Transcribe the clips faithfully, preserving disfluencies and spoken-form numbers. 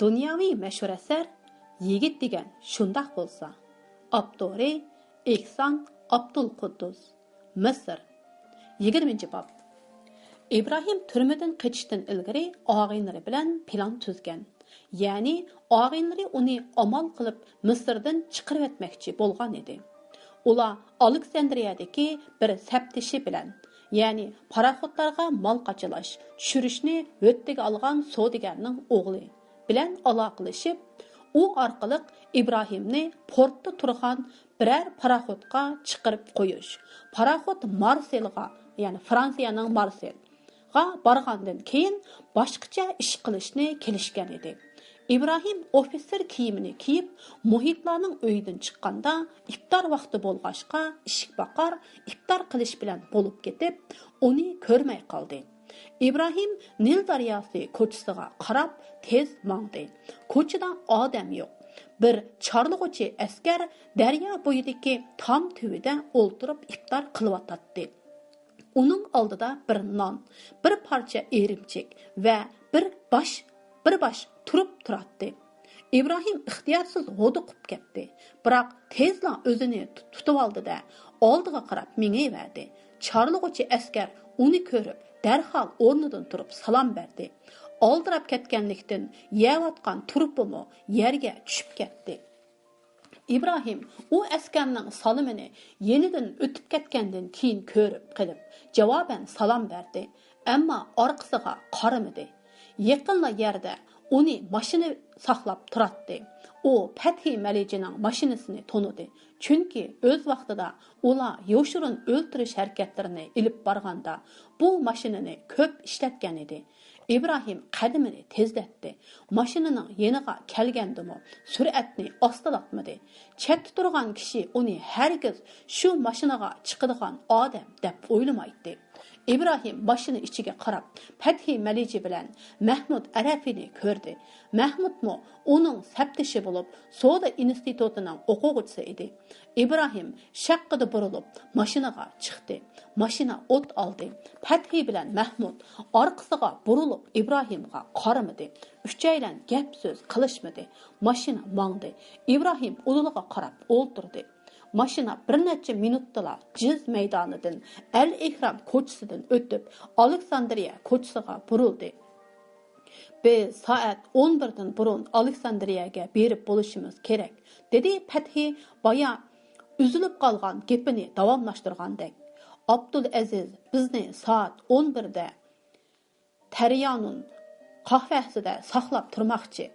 دۇنياۋى مەشھۇر ئەسەر يىگىت دېگەن شۇنداق بولسا. ئاپتورى ئېھسان ئابدۇلقۇددۇس. مىسىر. يىگىرمىنچى باب. ئىبراھىم تۈرمىدىن قېچىشتىن ئىلگىرى ئاغىنىلىرى بىلەن پىلان تۈزگەن. يەنى ئاغىنىلىرى ئۇنى ئامال قىلىپ مىسىردىن چىقىرىۋەتمەكچى بولغان ئىدى. ئۇلار ئالېكسەندرىيەدىكى بىر سەپدىشى بىلەن، يەنى پاراخوتلارغا مال قاچىلاش، چۈشۈرۈشنى ھۆددىگە ئالغان سودىگەرنىڭ ئوغلى بىلەن ئالاقىلىشىپ، ئۇ ئارقىلىق ئىبراھىمنى پورتتا تۇرغان بىرەر پاراخوتقا چىقىرىپ قويۇش، پاراخوت مارسېلغا، يەنى فرانسىيەنىڭ مارسېل، غا بارغاندىن كېيىن باشقىچە ئىش قىلىشنى كېلىشكەن ئىدى. ئىبراھىم ئوفىتسېر كىيىمىنى كىيىپ، مۇھىتلارنىڭ ئۆيىدىن چىققاندا، ئىپتار ۋاقتى بولغاچقا، ئىشىك باقار ئىپتار قىلىش بىلەن بولۇپ كېتىپ، ئۇنى كۆرمەي قالدى. ئىبراھىم نىل دەرياسى كوچىسىغا قاراپ تېز ماڭدى. كوچىدا ئادەم يوق. بىر چارلىغۇچى ئەسكەر دەريا بويىدىكى تام تۈۋىدە ئولتۇرۇپ ئىپتار قىلىۋاتاتتى. ئۇنىڭ ئالدىدا بىر نان، بىر پارچە ئىرىمچىك ۋە بىر باش، بىر باش تۇرۇپ تۇراتتى. ئىبراھىم ئىختىيارسىز ھودۇقۇپ كەتتى، بىراق تېزلا ئۆزىنى تۇ-، تۇتۇۋالدى-دە، ئالدىغا قاراپ مېڭىۋەردى. چارلىغۇچى ئەسكەر ئۇنى كۆرۈپ، دەرھال ئورنىدىن تۇرۇپ سالام بەردى. ئالدىراپ كەتكەنلىكتىن يەۋاتقان تۇرۇپىمۇ يەرگە چۈشۈپ كەتتى. ئىبراھىم ئۇ ئەسكەرنىڭ سالىمىنى يېنىدىن ئۆتۈپ كەتكەندىن كېيىن كۆرۈپ قېلىپ، جاۋابەن سالام بەردى، ئەمما ئارقىسىغا قارىمىدى. يېقىنلا يەردە ئۇنى ماشىنا ساقلاپ تۇراتتى. ئۇ پەتھى مەلىجىنىڭ ماشىنىسىنى تونۇدى، چۈنكى ئۆز ۋاقتىدا ئۇلار يوشۇرۇن ئۆلتۈرۈش ھەرىكەتلىرىنى ئېلىپ بارغاندا، بۇ ماشىنىنى كۆپ ئىشلەتكەن ئىدى. ئىبراھىم قەدىمىنى تېزلەتتى. ماشىنىنىڭ يېنىغا كەلگەندىمۇ سۈرئەتنى ئاستىلاتمىدى. چەتتە تۇرغان كىشى ئۇنى ھەرگىز شۇ ماشىنىغا چىقىدىغان ئادەم دەپ ئويلىمايتتى. ئىبراھىم ماشىنا ئىچىگە قاراپ، پەتھى مەلىجى بىلەن مەھمۇد ئەرەفىنى كۆردى. مەھمۇدمۇ ئۇنىڭ سەپدىشى بولۇپ، سودا ئىنستىتۇتىنىڭ ئوقۇغۇچىسى ئىدى. ئىبراھىم شەققىدە بۇرۇلۇپ، ماشىنىغا چىقتى. ماشىنا ئوت ئالدى. پەتھى بىلەن مەھمۇد ئارقىسىغا بۇرۇلۇپ، ئىبراھىمغا قارىمىدى. ئۈچەيلەن گەپ-سۆز قىلىشمىدى. ماشىنا ماڭدى. ئىبراھىم ئۇدۇلىغا قاراپ ئولتۇردى. ماشىنا بىر نەچچە مىنۇتتىلا جىز مەيدانىدىن، ئەل ئېھرام كوچىسىدىن ئۆتۈپ، ئالېكساندرىيە كوچىسىغا بۇرۇلدى. بىز سائەت ئون بىردىن بۇرۇن ئالېكساندرىيەگە بېرىپ بولۇشىمىز كېرەك، دېدى پەتھى بايا ئۈزۈلۈپ قالغان گېپىنى داۋاملاشتۇرغاندەك. ئابدۇلئەزىز بىزنى سائەت ئون بىردە تەريانۇن قەھۋەسىدە ساقلاپ تۇرماقچى.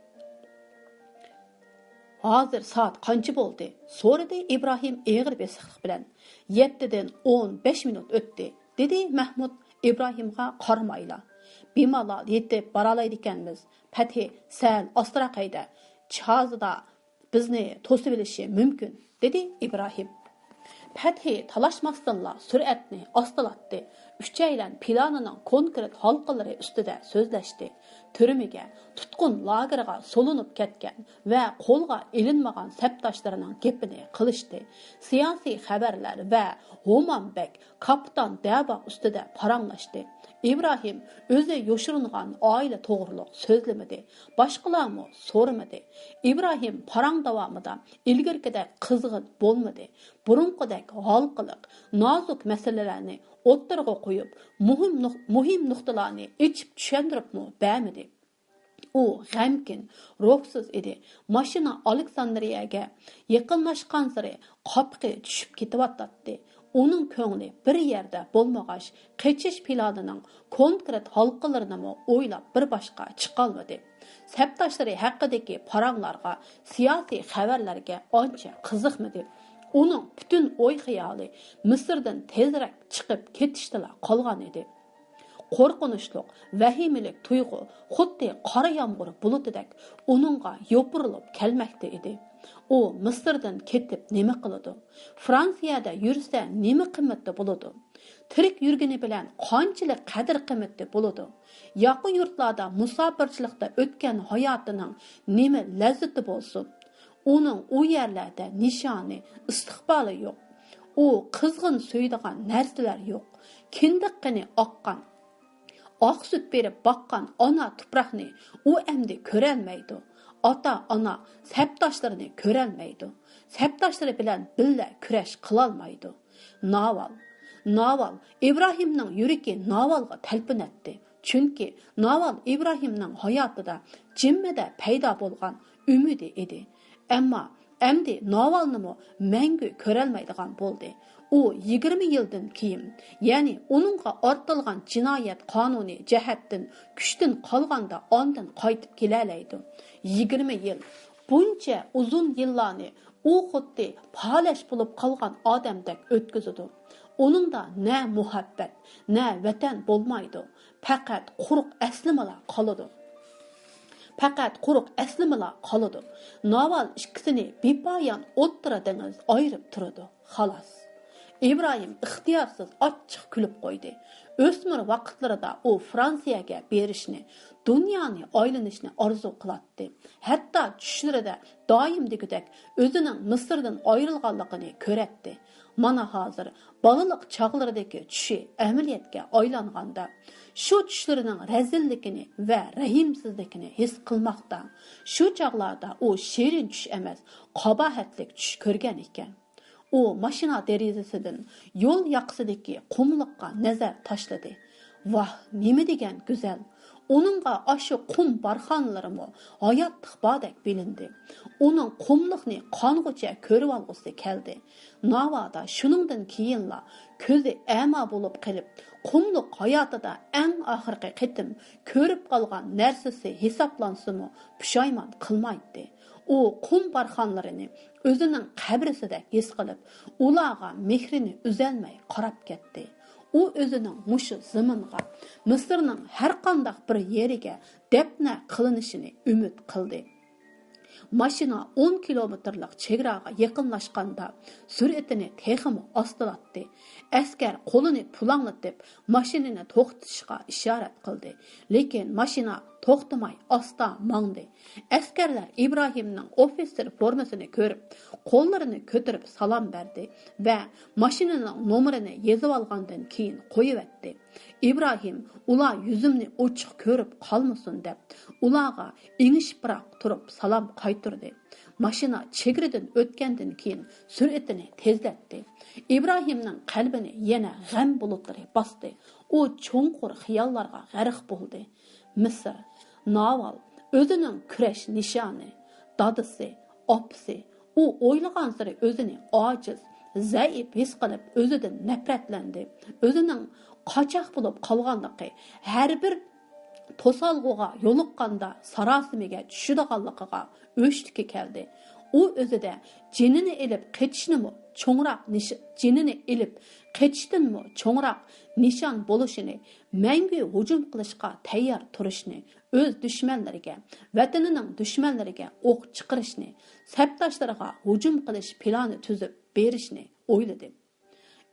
ھازىر سائەت قانچە بولدى؟ سورىدى ئىبراھىم ئېغىر بېسىقلىق بىلەن. يەتتىدىن ئون بەش مىنۇت ئۆتتى، دېدى مەھمۇد ئىبراھىمغا قارىمايلا. بىمالال يېتىپ بارالايدىكەنمىز. پەتھى، سەل ئاستىراق ھەيدە، چازىدا بىزنى توسۇۋېلىشى مۇمكىن، دېدى ئىبراھىم. پەتھى تالاشماستىنلا سۈرئەتنى ئاستىلاتتى. ئۈچەيلەن پىلانىنىڭ كونكرېت ھالقىلىرى ئۈستىدە سۆزلەشتى. تۈرمىگە، تۇتقۇن لاگېرىغا سولىنىپ كەتكەن ۋە قولغا ئېلىنمىغان سەپداشلىرىنىڭ گېپىنى قىلىشتى. سىياسىي خەۋەرلەر ۋە ھومان بەگ، كاپىتان دەۋا ئۈستىدە پاراڭلاشتى. ئىبراھىم ئۆزى يوشۇرۇنغان ئائىلە توغرۇلۇق سۆزلىمىدى، باشقىلارمۇ سورىمىدى. ئىبراھىم پاراڭ داۋامىدا ئىلگىرىكىدەك قىزغىن بولمىدى. بۇرۇنقىدەك ھالقىلىق، نازۇك مەسىلىلەرنى ئوتتۇرىغا قويۇپ، مۇھىم نۇق-، مۇھىم نۇقتىلارنى ئېچىپ چۈشەندۈرۈپمۇ بەرمىدى. ئۇ غەمكىن، روھسىز ئىدى. ماشىنا ئالېكساندرىيەگە يېقىنلاشقانسېرى قاپىقى چۈشۈپ كېتىۋاتاتتى. ئۇنىڭ كۆڭلى بىر يەردە بولمىغاچ، قېچىش پىلانىنىڭ كونكرېت ھالقىلىرىنىمۇ ئويلاپ بىر باشقا چىقالمىدى. سەپداشلىرى ھەققىدىكى پاراڭلارغا، سىياسىي خەۋەرلەرگە ئانچە قىزىقمىدى. ئۇنىڭ پۈتۈن ئوي-خىيالى مىسىردىن تېزرەك چىقىپ كېتىشتىلا قالغان ئىدى. قورقۇنچلۇق، ۋەھىمىلىك تۇيغۇ خۇددى قارا يامغۇر بۇلۇتىدەك ئۇنىڭغا يوپۇرۇلۇپ كەلمەكتە ئىدى. ئۇ مىسىردىن كېتىپ نېمە قىلىدۇ؟ فرانسىيەدە يۈرسە نېمە قىممەتتە بولىدۇ؟ تىرىك يۈرگىنى بىلەن قانچىلىك قەدىر-قىممىتى بولىدۇ؟ ياقا يۇرتلاردا مۇساپىرچىلىقتا ئۆتكەن ھاياتىنىڭ نېمە لەززىتى بولسۇن؟ ئۇنىڭ ئۇ يەرلەردە نىشانى، ئىستىقبالى يوق. ئۇ قىزغىن سۆيىدىغان نەرسىلەر يوق. كىندىك قېنى ئاققان، ئاق سۈت بېرىپ باققان ئانا تۇپراقنى ئۇ ئەمدى كۆرەلمەيدۇ. ئاتا-ئانا سەپداشلىرىنى كۆرەلمەيدۇ. سەپداشلىرى بىلەن بىللە كۈرەش قىلالمايدۇ. ناۋال. ناۋال. ئىبراھىمنىڭ يۈرىكى ناۋالغا تەلپۈنەتتى. چۈنكى ناۋال ئىبراھىمنىڭ ھاياتىدا جىممىدە پەيدا بولغان ئۈمىدى ئىدى. ئەمما ئەمدى ناۋالنىمۇ مەڭگۈ كۆرەلمەيدىغان بولدى. ئۇ يىگىرمە يىلدىن كېيىن، يەنى ئۇنىڭغا ئارتىلغان جىنايەت قانۇنىي جەھەتتىن كۈچتىن قالغاندا ئاندىن قايتىپ كېلەلەيدۇ. يىگىرمە يىل. بۇنچە ئۇزۇن يىللارنى ئۇ خۇددى پالەچ بولۇپ قالغان ئادەمدەك ئۆتكۈزىدۇ. ئۇنىڭدا نە مۇھەببەت، نە ۋەتەن بولمايدۇ. پەقەت قۇرۇق ئەسلىمىلا قالىدۇ. پەقەت قۇرۇق ئەسلىمىلا قالىدۇ. ناۋال ئىككىسىنى بىپايان ئوتتۇرا دېڭىز ئايرىپ تۇرىدۇ. خالاس. ئىبراھىم ئىختىيارسىز ئاچچىق كۈلۈپ قويدى. ئۆسمۈر ۋاقىتلىرىدا ئۇ فرانسىيەگە بېرىشنى، دۇنيانى ئايلىنىشنى ئارزۇ قىلاتتى. ھەتتا چۈشلىرىدە دائىم دېگۈدەك ئۆزىنىڭ مىسىردىن ئايرىلغانلىقىنى كۆرەتتى. مانا ھازىر بالىلىق چاغلىرىدىكى چۈشى ئەمەلىيەتكە ئايلانغاندا، شۇ چۈشلىرىنىڭ رەزىللىكىنى ۋە رەھىمسىزلىكىنى ھېس قىلماقتا. شۇ چاغلاردا ئۇ شېرىن چۈش ئەمەس، قاباھەتلىك چۈش كۆرگەن ئىكەن. ئۇ ماشىنا دېرىزىسىدىن يول ياقىسىدىكى قۇملۇققا نەزەر تاشلىدى. ۋاھ، نېمە دېگەن گۈزەل! ئۇنىڭغا ئاشۇ قۇم بارخانلىرىمۇ ھاياتلىق باردەك بىلىندى. ئۇنىڭ قۇملۇقنى قانغۇچە كۆرۈۋالغۇسى كەلدى. ناۋادا شۇنىڭدىن كېيىنلا كۆزى ئەما بولۇپ قېلىپ، قۇملۇق ھاياتىدا ئەڭ ئاخىرقى قېتىم كۆرۈپ قالغان نەرسىسى ھېسابلانسىمۇ پۇشايمان قىلمايتتى. ئۇ قۇم بارخانلىرىنى ئۆزىنىڭ قەبرىسىدەك ھېس قىلىپ، ئۇلارغا مېھرىنى ئۈزەلمەي قاراپ كەتتى. ئۇ ئۆزىنىڭ مۇشۇ زېمىنغا، مىسىرنىڭ ھەرقانداق بىر يېرىگە دەپنە قىلىنىشىنى ئۈمىد قىلدى. ماشىنا ئون كىلومېتىرلىق چېگراغا يېقىنلاشقاندا، سۈرئىتىنى تېخىمۇ ئاستىلاتتى. ئەسكەر قولىنى پۇلاڭلىتىپ، ماشىنىنى توختىتىشقا ئىشارەت قىلدى. لېكىن ماشىنا توختىماي ئاستا ماڭدى. ئەسكەرلەر ئىبراھىمنىڭ ئوفىتسېر فورمىسىنى كۆرۈپ، قوللىرىنى كۆتۈرۈپ سالام بەردى ۋە ماشىنىنىڭ نومۇرىنى يېزىۋالغاندىن كېيىن قويۇۋەتتى. ئىبراھىم ئۇلار يۈزۈمنى ئوچۇق كۆرۈپ قالمىسۇن دەپ، ئۇلارغا ئېڭىشىپراق تۇرۇپ سالام قايتۇردى. ماشىنا چېگرىدىن ئۆتكەندىن كېيىن سۈرئىتىنى تېزلەتتى. ئىبراھىمنىڭ قەلبىنى يەنە غەم بۇلۇتلىرى باستى. ئۇ چوڭقۇر خىياللارغا غەرق بولدى. مىسىر، ناۋال، ئۆزىنىڭ كۈرەش نىشانى، دادىسى، ئاپىسى. ئۇ ئويلىغانسېرى ئۆزىنى ئاجىز، زەئىپ ھېس قىلىپ، ئۆزىدىن نەپرەتلەندى. ئۆزىنىڭ قاچاق بولۇپ قالغانلىقى، ھەر بىر توسالغۇغا يولۇققاندا ساراسىمىگە چۈشىدىغانلىقىغا ئۆچتىكى كەلدى. ئۇ ئۆزىدە جېنىنى ئېلىپ قېچىشنىمۇ چوڭراق نىش-، جېنىنى ئېلىپ قېچىشتىنمۇ چوڭراق نىشان بولۇشىنى، مەڭگۈ ھۇجۇم قىلىشقا تەييار تۇرۇشنى، ئۆز دۈشمەنلىرىگە، ۋەتىنىنىڭ دۈشمەنلىرىگە ئوق چىقىرىشنى، سەپداشلىرىغا ھۇجۇم قىلىش پىلانى تۈزۈپ بېرىشنى ئويلىدى.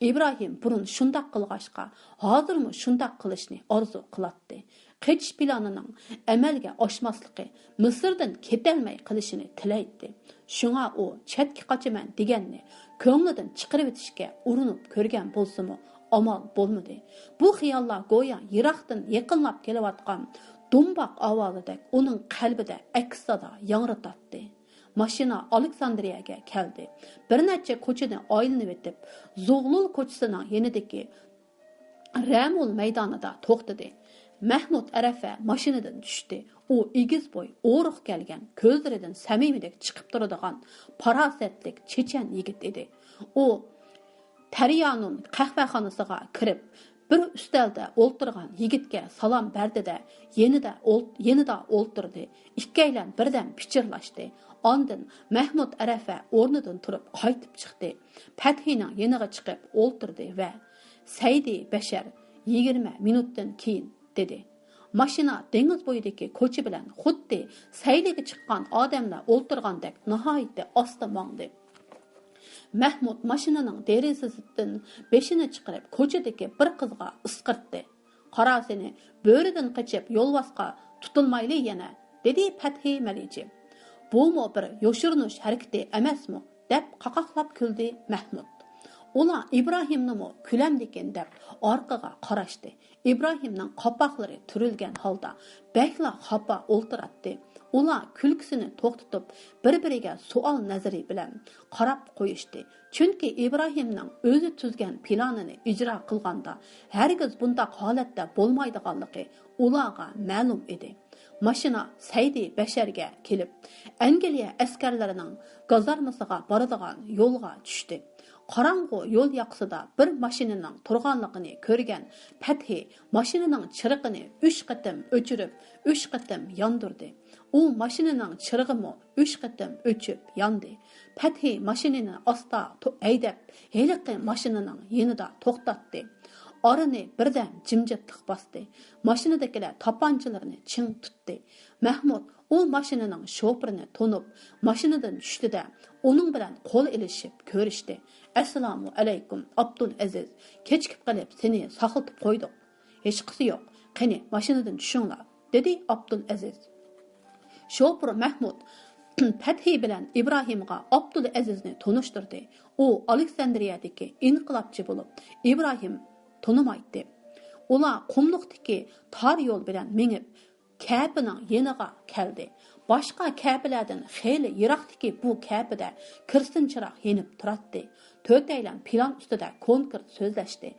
ئىبراھىم بۇرۇن شۇنداق قىلغاچقا، ھازىرمۇ شۇنداق قىلىشنى ئارزۇ قىلاتتى. قېچىش پىلانىنىڭ ئەمەلگە ئاشماسلىقى، مىسىردىن كېتەلمەي قېلىشىنى تىلەيتتى. شۇڭا ئۇ چەتكە قاچىمەن دېگەننى كۆڭلىدىن چىقىرىۋېتىشكە ئۇرۇنۇپ كۆرگەن بولسىمۇ، ئامال بولمىدى. بۇ خىياللار گويا يىراقتىن يېقىنلاپ كېلىۋاتقان دۇمباق ئاۋازىدەك ئۇنىڭ قەلبىدە ئەكس سادا ياڭرىتاتتى. ماشىنا ئالېكساندرىيەگە كەلدى. بىر نەچچە كوچىنى ئايلىنىۋېتىپ، زۇغلۇل كوچىسىنىڭ يېنىدىكى رەمۇل مەيدانىدا توختىدى. مەھمۇد ئەرەفە ماشىنىدىن چۈشتى. ئۇ ئېگىز بوي، ئورۇق كەلگەن، كۆزلىرىدىن سەمىمىيلىك چىقىپ تۇرىدىغان پاراسەتلىك چېچەن يىگىت ئىدى. ئۇ تەريانۇن قەھۋەخانىسىغا كىرىپ، بىر ئۈستەلدە ئولتۇرغان يىگىتكە سالام بەردى-دە، يېنىدا ئولت-، يېنىدا ئولتۇردى. ئىككىيلەن بىردەم پىچىرلاشتى. ئاندىن مەھمۇد ئەرەفە ئورنىدىن تۇرۇپ قايتىپ چىقتى. پەتھىنىڭ يېنىغا چىقىپ ئولتۇردى ۋە، «سەيدى بەشەر، يىگىرمە مىنۇتتىن كېيىن» دېدى. ماشىنا دېڭىز بويىدىكى كوچا بىلەن خۇددى سەيلىگە چىققان ئادەملەر ئولتۇرغاندەك ناھايىتى ئاستا ماڭدى. مەھمۇد ماشىنىنىڭ دېرىزىسىدىن بېشىنى چىقىرىپ، كوچىدىكى بىر قىزغا ئىسقىرتتى. «قارا سېنى، بۆرىدىن قېچىپ يولۋاسقا تۇتۇلمايلى يەنە»، دېدى پەتھى مەلىچى. «بۇمۇ بىر يوشۇرۇنۇش ھەرىكىتى ئەمەسمۇ؟» دەپ قاقاقلاپ كۈلدى مەھمۇد. ئۇلار ئىبراھىمنىمۇ كۈلەمدىكىن دەپ ئارقىغا قاراشتى. ئىبراھىمنىڭ قاپاقلىرى تۈرۈلگەن ھالدا بەكلا خاپا ئولتۇراتتى. ئۇلار كۈلكىسىنى توختىتىپ، بىر-بىرىگە سوئال نەزىرى بىلەن قاراپ قويۇشتى. چۈنكى ئىبراھىمنىڭ ئۆزى تۈزگەن پىلانىنى ئىجرا قىلغاندا، ھەرگىز بۇنداق ھالەتتە بولمايدىغانلىقى ئۇلارغا مەلۇم ئىدى. ماشىنا سەيدى بەشەرگە كېلىپ، ئەنگلىيە ئەسكەرلىرىنىڭ گازارمىسىغا بارىدىغان يولغا چۈشتى. قاراڭغۇ يول ياقىسىدا بىر ماشىنىنىڭ تۇرغانلىقىنى كۆرگەن پەتھى ماشىنىنىڭ چىرىقىنى ئۈچ قېتىم ئۆچۈرۈپ، ئۈچ قېتىم ياندۇردى. ئۇ ماشىنىنىڭ چىرىغىمۇ ئۈچ قېتىم ئۆچۈپ ياندى. پەتھى ماشىنىنى ئاستا تو-، ھەيدەپ، ھېلىقى ماشىنىنىڭ يېنىدا توختاتتى. ئارىنى بىردەم جىمجىتلىق باستى. ماشىنىدىكىلەر تاپانچىلىرىنى چىڭ تۇتتى. مەھمۇد ئۇ ماشىنىنىڭ شوپۇرىنى تونۇپ، ماشىنىدىن چۈشتى-دە، ئۇنىڭ بىلەن قول ئېلىشىپ كۆرۈشتى. «ئەسسالامۇ ئەلەيكۇم، ئابدۇلئەزىز. كېچىكىپ قېلىپ سېنى ساقلىتىپ قويدۇق.» «ھېچقىسى يوق. قېنى، ماشىنىدىن چۈشۈڭلار.» دېدى ئابدۇلئەزىز. شوپۇر مەھمۇد پەتھى بىلەن ئىبراھىمغا ئابدۇلئەزىزنى تونۇشتۇردى. ئۇ ئالېكساندرىيەدىكى ئىنقىلابچى بولۇپ، ئىبراھىم تونۇمايتتى. ئۇلار قۇملۇقتىكى تار يول بىلەن مېڭىپ، كەپىنىڭ يېنىغا كەلدى. باشقا كەپىلەردىن خېلى يىراقتىكى بۇ كەپىدە كىرسىن چىراغ يېنىپ تۇراتتى. تۆتەيلەن پىلان ئۈستىدە كونكرېت سۆزلەشتى.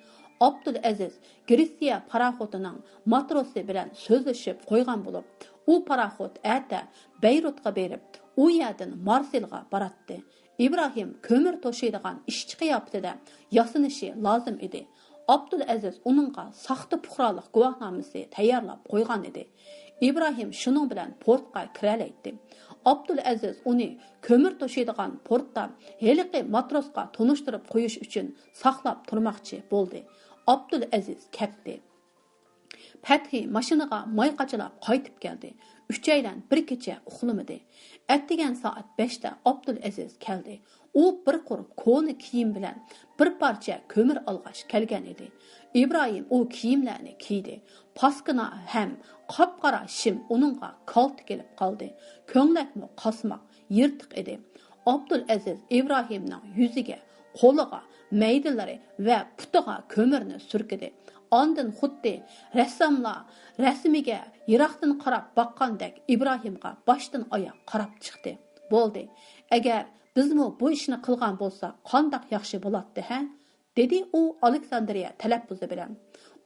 ئابدۇلئەزىز گرېتسىيە پاراخوتىنىڭ ماتروسى بىلەن سۆزلىشىپ قويغان بولۇپ، ئۇ پاراخوت ئەتە بەيرۇتقا بېرىپ، ئۇ يەردىن مارسېلغا باراتتى. ئىبراھىم كۆمۈر توشۇيدىغان ئىشچى قىياپىتىدە ياسىنىشى لازىم ئىدى. ئابدۇلئەزىز ئۇنىڭغا ساختا پۇقرالىق گۇۋاھنامىسى تەييارلاپ قويغان ئىدى. ئىبراھىم شۇنىڭ بىلەن پورتقا كىرەلەيتتى. ئابدۇلئەزىز ئۇنى كۆمۈر توشۇيدىغان پورتتا ھېلىقى ماتروسقا تونۇشتۇرۇپ قويۇش ئۈچۈن ساقلاپ تۇرماقچى بولدى. ئابدۇلئەزىز كەتتى. پەتھى ماشىنىغا ماي قاچىلاپ قايتىپ كەلدى. ئۈچەيلەن بىر كېچە ئۇخلىمىدى. ئەتىگەن سائەت بەشتە ئابدۇلئەزىز كەلدى. ئۇ بىر قۇر كونا كىيىم بىلەن بىر پارچە كۆمۈر ئالغاچ كەلگەن ئىدى. ئىبراھىم ئۇ كىيىملەرنى كىيدى. پاسكىنا ھەم قاپقارا شىم ئۇنىڭغا كالتە كېلىپ قالدى. كۆڭلەكمۇ قاسماق، يىرتىق ئىدى. ئابدۇلئەزىز ئىبراھىمنىڭ يۈزىگە، قولىغا، مەيدىلىرى ۋە پۇتىغا كۆمۈرنى سۈركىدى. ئاندىن خۇددى رەسساملار رەسىمىگە يىراقتىن قاراپ باققاندەك ئىبراھىمغا باشتىن ئاياق قاراپ چىقتى. بولدى، ئەگەر بىزمۇ بۇ ئىشنى قىلغان بولساق قانداق ياخشى بولاتتى ھە؟ دېدى ئۇ ئالېكساندرىيە تەلەپپۇزى بىلەن.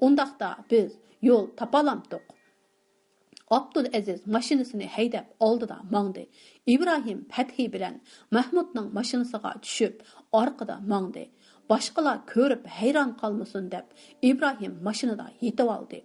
ئۇنداقتا بىز يول تاپالامتۇق؟ ئابدۇلئەزىز ماشىنىسىنى ھەيدەپ ئالدىدا ماڭدى. ئىبراھىم پەتھى بىلەن مەھمۇدنىڭ ماشىنىسىغا چۈشۈپ ئارقىدا ماڭدى. باشقىلار كۆرۈپ ھەيران قالمىسۇن دەپ ئىبراھىم ماشىنىدا يېتىۋالدى.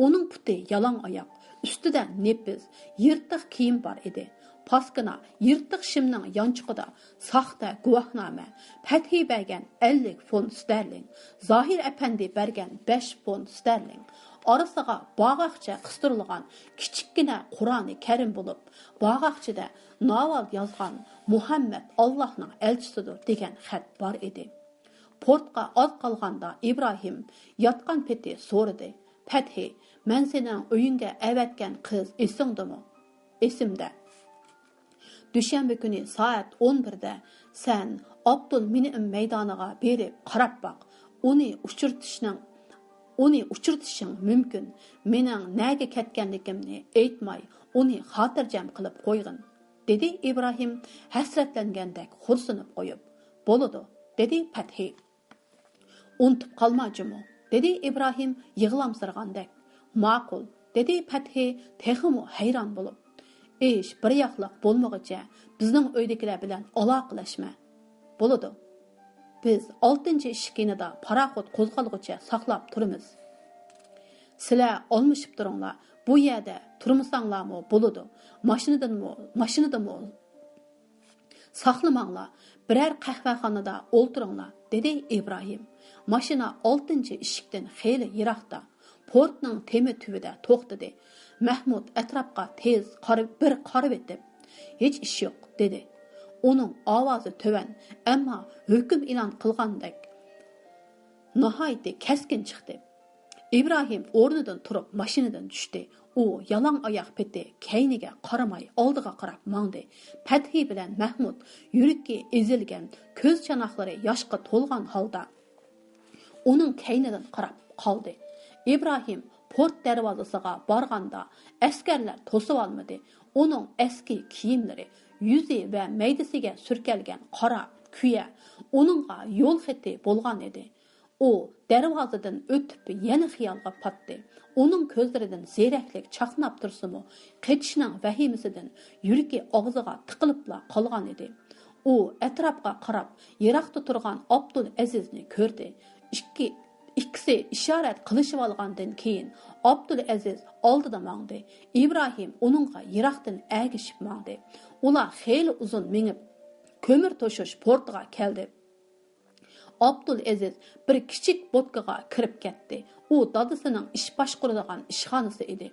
ئۇنىڭ پۇتى يالاڭ ئاياق، ئۈستىدە نېپىز، يىرتىق كىيىم بار ئىدى. پاسكىنا يىرتىق شىمنىڭ يانچۇقىدا ساختا گۇۋاھنامە، پەتھى بەرگەن ئەللىك فونت ستەرلىڭ، زاھىر ئەپەندى بەرگەن بەش فونت ستەرلىڭ، ئارىسىغا باغاقچە قىستۇرۇلغان كىچىككىنە قۇرئانى كەرىم بولۇپ، باغاقچىدە ناۋال يازغان مۇھەممەد ئاللاھنىڭ ئەلچىسىدۇر دېگەن خەت بار ئىدى. پورتقا ئاز قالغاندا ئىبراھىم ياتقان پېتى سورىدى. پەتھى، مەن سېنىڭ ئۆيۈڭگە ئەۋەتكەن قىز ئېسىڭدىمۇ؟ ئېسىمدە. دۈشەنبە كۈنى سائەت ئون بىردە سەن ئابدۇلمىنئىم مەيدانىغا بېرىپ قاراپ باق. ئۇنى ئۇچرىتىشنىڭ، ئۇنى ئۇچرىتىشىڭ مۇمكىن. مېنىڭ نەگە كەتكەنلىكىمنى ئېيتماي، ئۇنى خاتىرجەم قىلىپ قويغىن، دېدى ئىبراھىم ھەسرەتلەنگەندەك خورسىنىپ قويۇپ. بولىدۇ، دېدى پەتھى. ئۇنتۇپ قالما جۇمۇ، دېدى ئىبراھىم يىغلامسىرىغاندەك. ماقۇل، دېدى پەتھى تېخىمۇ ھەيران بولۇپ. ئىش بىر ياقلىق بولمىغۇچە بىزنىڭ ئۆيدىكىلەر بىلەن ئالاقىلەشمە. بولىدۇ. بىز ئالتىنچى ئىشىك يېنىدا پاراخوت قوزغالغۇچە ساقلاپ تۇرىمىز. سىلەر ئالمىشىپ تۇرۇڭلار، بۇ يەردە تۇرمىساڭلارمۇ بولىدۇ. ماشىنىدىنمۇ، ماشىنىدىمۇ ساقلىماڭلار، بىرەر قەھۋەخانىدا ئولتۇرۇڭلار، دېدى ئىبراھىم. ماشىنا ئالتىنچى ئىشىكتىن خېلى يىراقتا، پورتنىڭ تېمى تۈۋىدە توختىدى. مەھمۇد ئەتراپقا تېز قارىپ، بىر قارىۋېتىپ، ھېچ ئىش يوق، دېدى. ئۇنىڭ ئاۋازى تۆۋەن، ئەمما ھۆكۈم ئېلان قىلغاندەك ناھايىتى كەسكىن چىقتى. ئىبراھىم ئورنىدىن تۇرۇپ ماشىنىدىن چۈشتى. ئۇ يالاڭ ئاياق پېتى كەينىگە قارىماي ئالدىغا قاراپ ماڭدى. پەتھى بىلەن مەھمۇد يۈرىكى ئېزىلگەن، كۆز چاناقلىرى ياشقا تولغان ھالدا ئۇنىڭ كەينىدىن قاراپ قالدى. ئىبراھىم پورت دەرۋازىسىغا بارغاندا ئەسكەرلەر توسۇۋالمىدى. ئۇنىڭ ئەسكى كىيىملىرى، يۈزى ۋە مەيدىسىگە سۈركەلگەن قارا كۈيە ئۇنىڭغا يول خېتى بولغان ئىدى. ئۇ دەرۋازىدىن ئۆتۈپ يەنە خىيالغا پاتتى. ئۇنىڭ كۆزلىرىدىن زېرەكلىك چاقناپ تۇرسىمۇ، قېچىشنىڭ ۋەھىمىسىدىن يۈرىكى ئاغزىغا تىقىلىپلا قالغان ئىدى. ئۇ ئەتراپقا قاراپ، يىراقتا تۇرغان ئابدۇلئەزىزنى كۆردى. ئىككى، ئىككىسى ئىشارەت قىلىشىۋالغاندىن كېيىن، ئابدۇلئەزىز ئالدىدا ماڭدى. ئىبراھىم ئۇنىڭغا يىراقتىن ئەگىشىپ ماڭدى. ئۇلار خېلى ئۇزۇن مېڭىپ، كۆمۈر توشۇش پورتىغا كەلدى. ئابدۇلئەزىز بىر كىچىك بوتكىغا كىرىپ كەتتى. ئۇ دادىسىنىڭ ئىش باشقۇرىدىغان ئىشخانىسى ئىدى.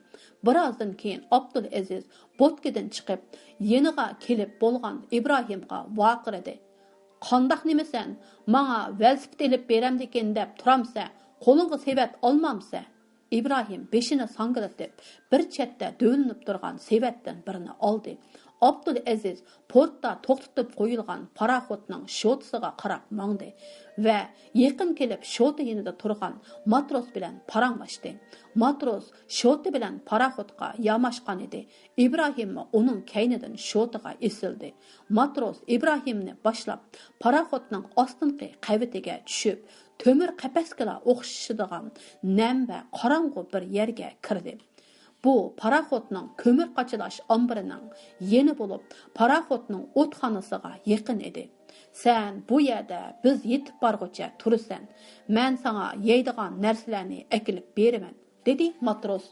بىرازدىن كېيىن ئابدۇلئەزىز بوتكىدىن چىقىپ، يېنىغا كېلىپ بولغان ئىبراھىمغا ۋارقىرىدى. «قانداق نېمىسەن؟ ماڭا ۋېلىسىپىت ئېلىپ بېرەمدىكىن دەپ تۇرامسەن؟ قولۇڭغا سېۋەت ئالمامسەن؟» ئىبراھىم بېشىنى ساڭگىلىتىپ، بىر چەتتە دۆۋىلىنىپ تۇرغان سېۋەتتىن بىرنى ئالدى. ئابدۇلئەزىز پورتتا توختىتىپ قويۇلغان پاراخوتنىڭ شوتىسىغا قاراپ ماڭدى ۋە يېقىن كېلىپ شوتا يېنىدا تۇرغان ماتروس بىلەن پاراڭلاشتى. ماتروس شوتا بىلەن پاراخوتقا ياماشقان ئىدى. ئىبراھىممۇ ئۇنىڭ كەينىدىن شوتىغا ئېسىلدى. ماتروس ئىبراھىمنى باشلاپ، پاراخوتنىڭ ئاستىنقى قەۋىتىگە چۈشۈپ، تۆمۈر قەپەسكىلا ئوخشىشىدىغان نەم ۋە قاراڭغۇ بىر يەرگە كىردى. بۇ پاراخوتنىڭ كۆمۈر قاچىلاش ئامبىرىنىڭ يېنى بولۇپ، پاراخوتنىڭ ئوتخانىسىغا يېقىن ئىدى. «سەن بۇ يەردە بىز يېتىپ بارغۇچە تۇرىسەن. مەن ساڭا يەيدىغان نەرسىلەرنى ئەكېلىپ بېرىمەن»، دېدى ماتروس.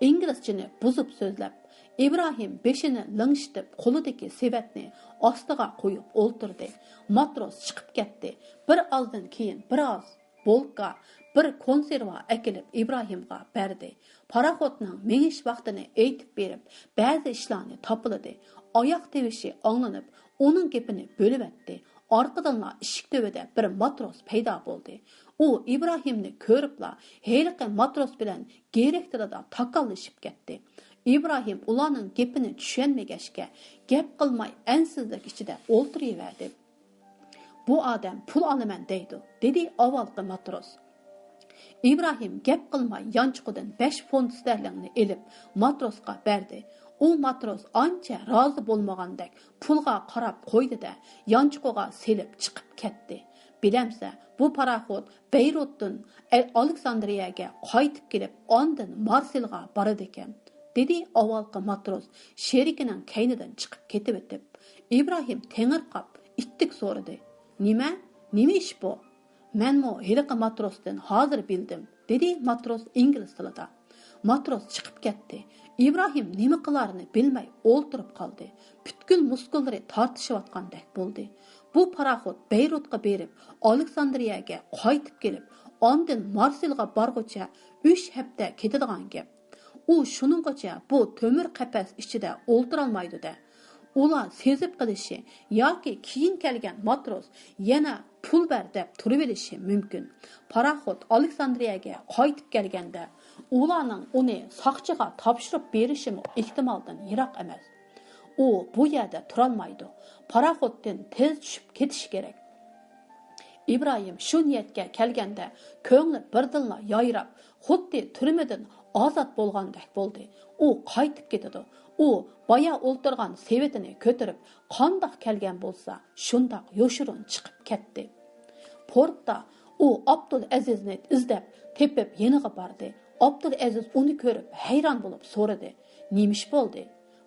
ئىنگلىزچىنى بۇزۇپ سۆزلەپ، ئىبراھىم بېشىنى لىڭشىتىپ، قولىدىكى سېۋەتنى ئاستىغا قويۇپ ئولتۇردى. ماتروس چىقىپ كەتتى. بىر ئازدىن كېيىن بىر ئاز بولكا، بىر كونسېرۋا ئەكېلىپ ئىبراھىمغا بەردى. پاراخوتنىڭ مېڭىش ۋاقتىنى ئېيتىپ بېرىپ، بەزى ئىشلارنى تاپىلىدى. ئاياق تىۋىشى ئاڭلىنىپ، ئۇنىڭ گېپىنى بۆلۈۋەتتى. ئارقىدىنلا ئىشىك تۈۋىدە بىر ماتروس پەيدا بولدى. ئۇ ئىبراھىمنى كۆرۈپلا، ھېلىقى ماتروس بىلەن گىرىك تىلىدا تاكاللىشىپ كەتتى. ئىبراھىم ئۇلارنىڭ گېپىنى چۈشەنمىگەچكە، گەپ قىلماي ئەنسىزلىك ئىچىدە ئولتۇرۇۋەردى. «بۇ ئادەم پۇل ئالىمەن دەيدۇ»، دېدى ئاۋۋالقى ماتروس. ئىبراھىم گەپ قىلماي يانچۇقىدىن بەش فونت ستەرلىڭنى ئېلىپ، ماتروسقا بەردى. ئۇ ماتروس ئانچە رازى بولمىغاندەك پۇلغا قاراپ قويدى-دە، يانچۇقىغا سېلىپ چىقىپ كەتتى. «بىلەمسەن، بۇ پاراخوت بەيرۇتتىن ئە-، ئالېكساندرىيەگە قايتىپ كېلىپ، ئاندىن مارسېلغا بارىدىكەن»، دېدى ئاۋۋالقى ماتروس شېرىكىنىڭ كەينىدىن چىقىپ كېتىۋېتىپ. ئىبراھىم تېڭىرقاپ، ئىتتىك سورىدى: «نېمە؟ نېمە ئىش بۇ؟» «مەنمۇ ھېلىقى ماتروستىن ھازىر بىلدىم»، دېدى ماتروس ئىنگلىز تىلىدا. ماتروس چىقىپ كەتتى. ئىبراھىم نېمە قىلارىنى بىلمەي ئولتۇرۇپ قالدى. پۈتكۈل مۇسكۇللىرى تارتىشىۋاتقاندەك بولدى. بۇ پاراخوت بەيرۇتقا بېرىپ، ئالېكساندرىيەگە قايتىپ كېلىپ، ئاندىن مارسېلغا بارغۇچە ئۈچ ھەپتە كېتىدىغان گەپ. ئۇ شۇنىڭغىچە بۇ تۆمۈر قەپەس ئىچىدە ئولتۇرالمايدۇ-دە. ئۇلار سېزىپ قېلىشى ياكى كېيىن كەلگەن ماتروس يەنە پۇل بەر دەپ تۇرۇۋېلىشى مۇمكىن. پاراخوت ئالېكساندرىيەگە قايتىپ كەلگەندە، ئۇلارنىڭ ئۇنى ساقچىغا تاپشۇرۇپ بېرىشىمۇ ئېھتىمالدىن يىراق ئەمەس. ئۇ بۇ يەردە تۇرالمايدۇ. پاراخوتتىن تېز چۈشۈپ كېتىشى كېرەك. ئىبراھىم شۇ نىيەتكە كەلگەندە، كۆڭلى بىردىنلا يايراپ، خۇددى تۈرمىدىن ئازاد بولغاندەك بولدى. ئۇ قايتىپ كېتىدۇ. ئۇ بايا ئولتۇرغان سېۋىتىنى كۆتۈرۈپ، قانداق كەلگەن بولسا، شۇنداق يوشۇرۇن چىقىپ كەتتى. پورتتا ئۇ ئابدۇلئەزىزنى ئىزدەپ تېپىپ يېنىغا باردى. ئابدۇلئەزىز ئۇنى كۆرۈپ ھەيران بولۇپ سورىدى: «نېمە ئىش بولدى؟»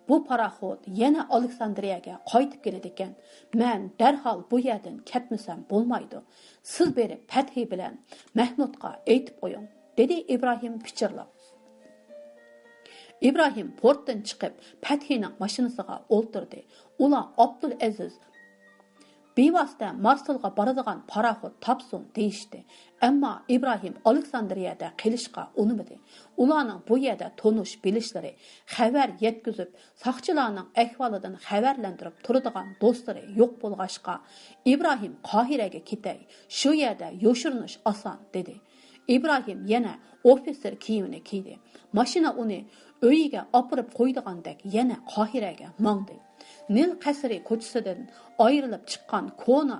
«بۇ پاراخوت يەنە ئالېكساندرىيەگە قايتىپ كېلىدىكەن. مەن دەرھال بۇ يەردىن كەتمىسەم بولمايدۇ. سىز بېرىپ پەتھى بىلەن مەھمۇدقا ئېيتىپ قويۇڭ»، دېدى ئىبراھىم پىچىرلاپ. ئىبراھىم پورتتىن چىقىپ، پەتھىنىڭ ماشىنىسىغا ئولتۇردى. ئۇلار ئابدۇلئەزىز بىۋاسىتە مارسېلغا بارىدىغان پاراخوت تاپسۇن دېيىشتى. ئەمما ئىبراھىم ئالېكساندرىيەدە قېلىشقا ئۇنىمىدى. ئۇلارنىڭ بۇ يەردە تونۇش بىلىشلىرى، خەۋەر يەتكۈزۈپ، ساقچىلارنىڭ ئەھۋالىدىن خەۋەرلەندۈرۈپ تۇرىدىغان دوستلىرى يوق بولغاچقا، ئىبراھىم قاھىرەگە كېتەي، شۇ يەردە يوشۇرۇنۇش ئاسان، دېدى. ئىبراھىم يەنە ئوفىتسېر كىيىمىنى كىيدى. ماشىنا ئۇنى ئۆيىگە ئاپىرىپ قويىدىغاندەك يەنە قاھىرەگە ماڭدى. نىل قەسرى كوچىسىدىن ئايرىلىپ چىققان كونا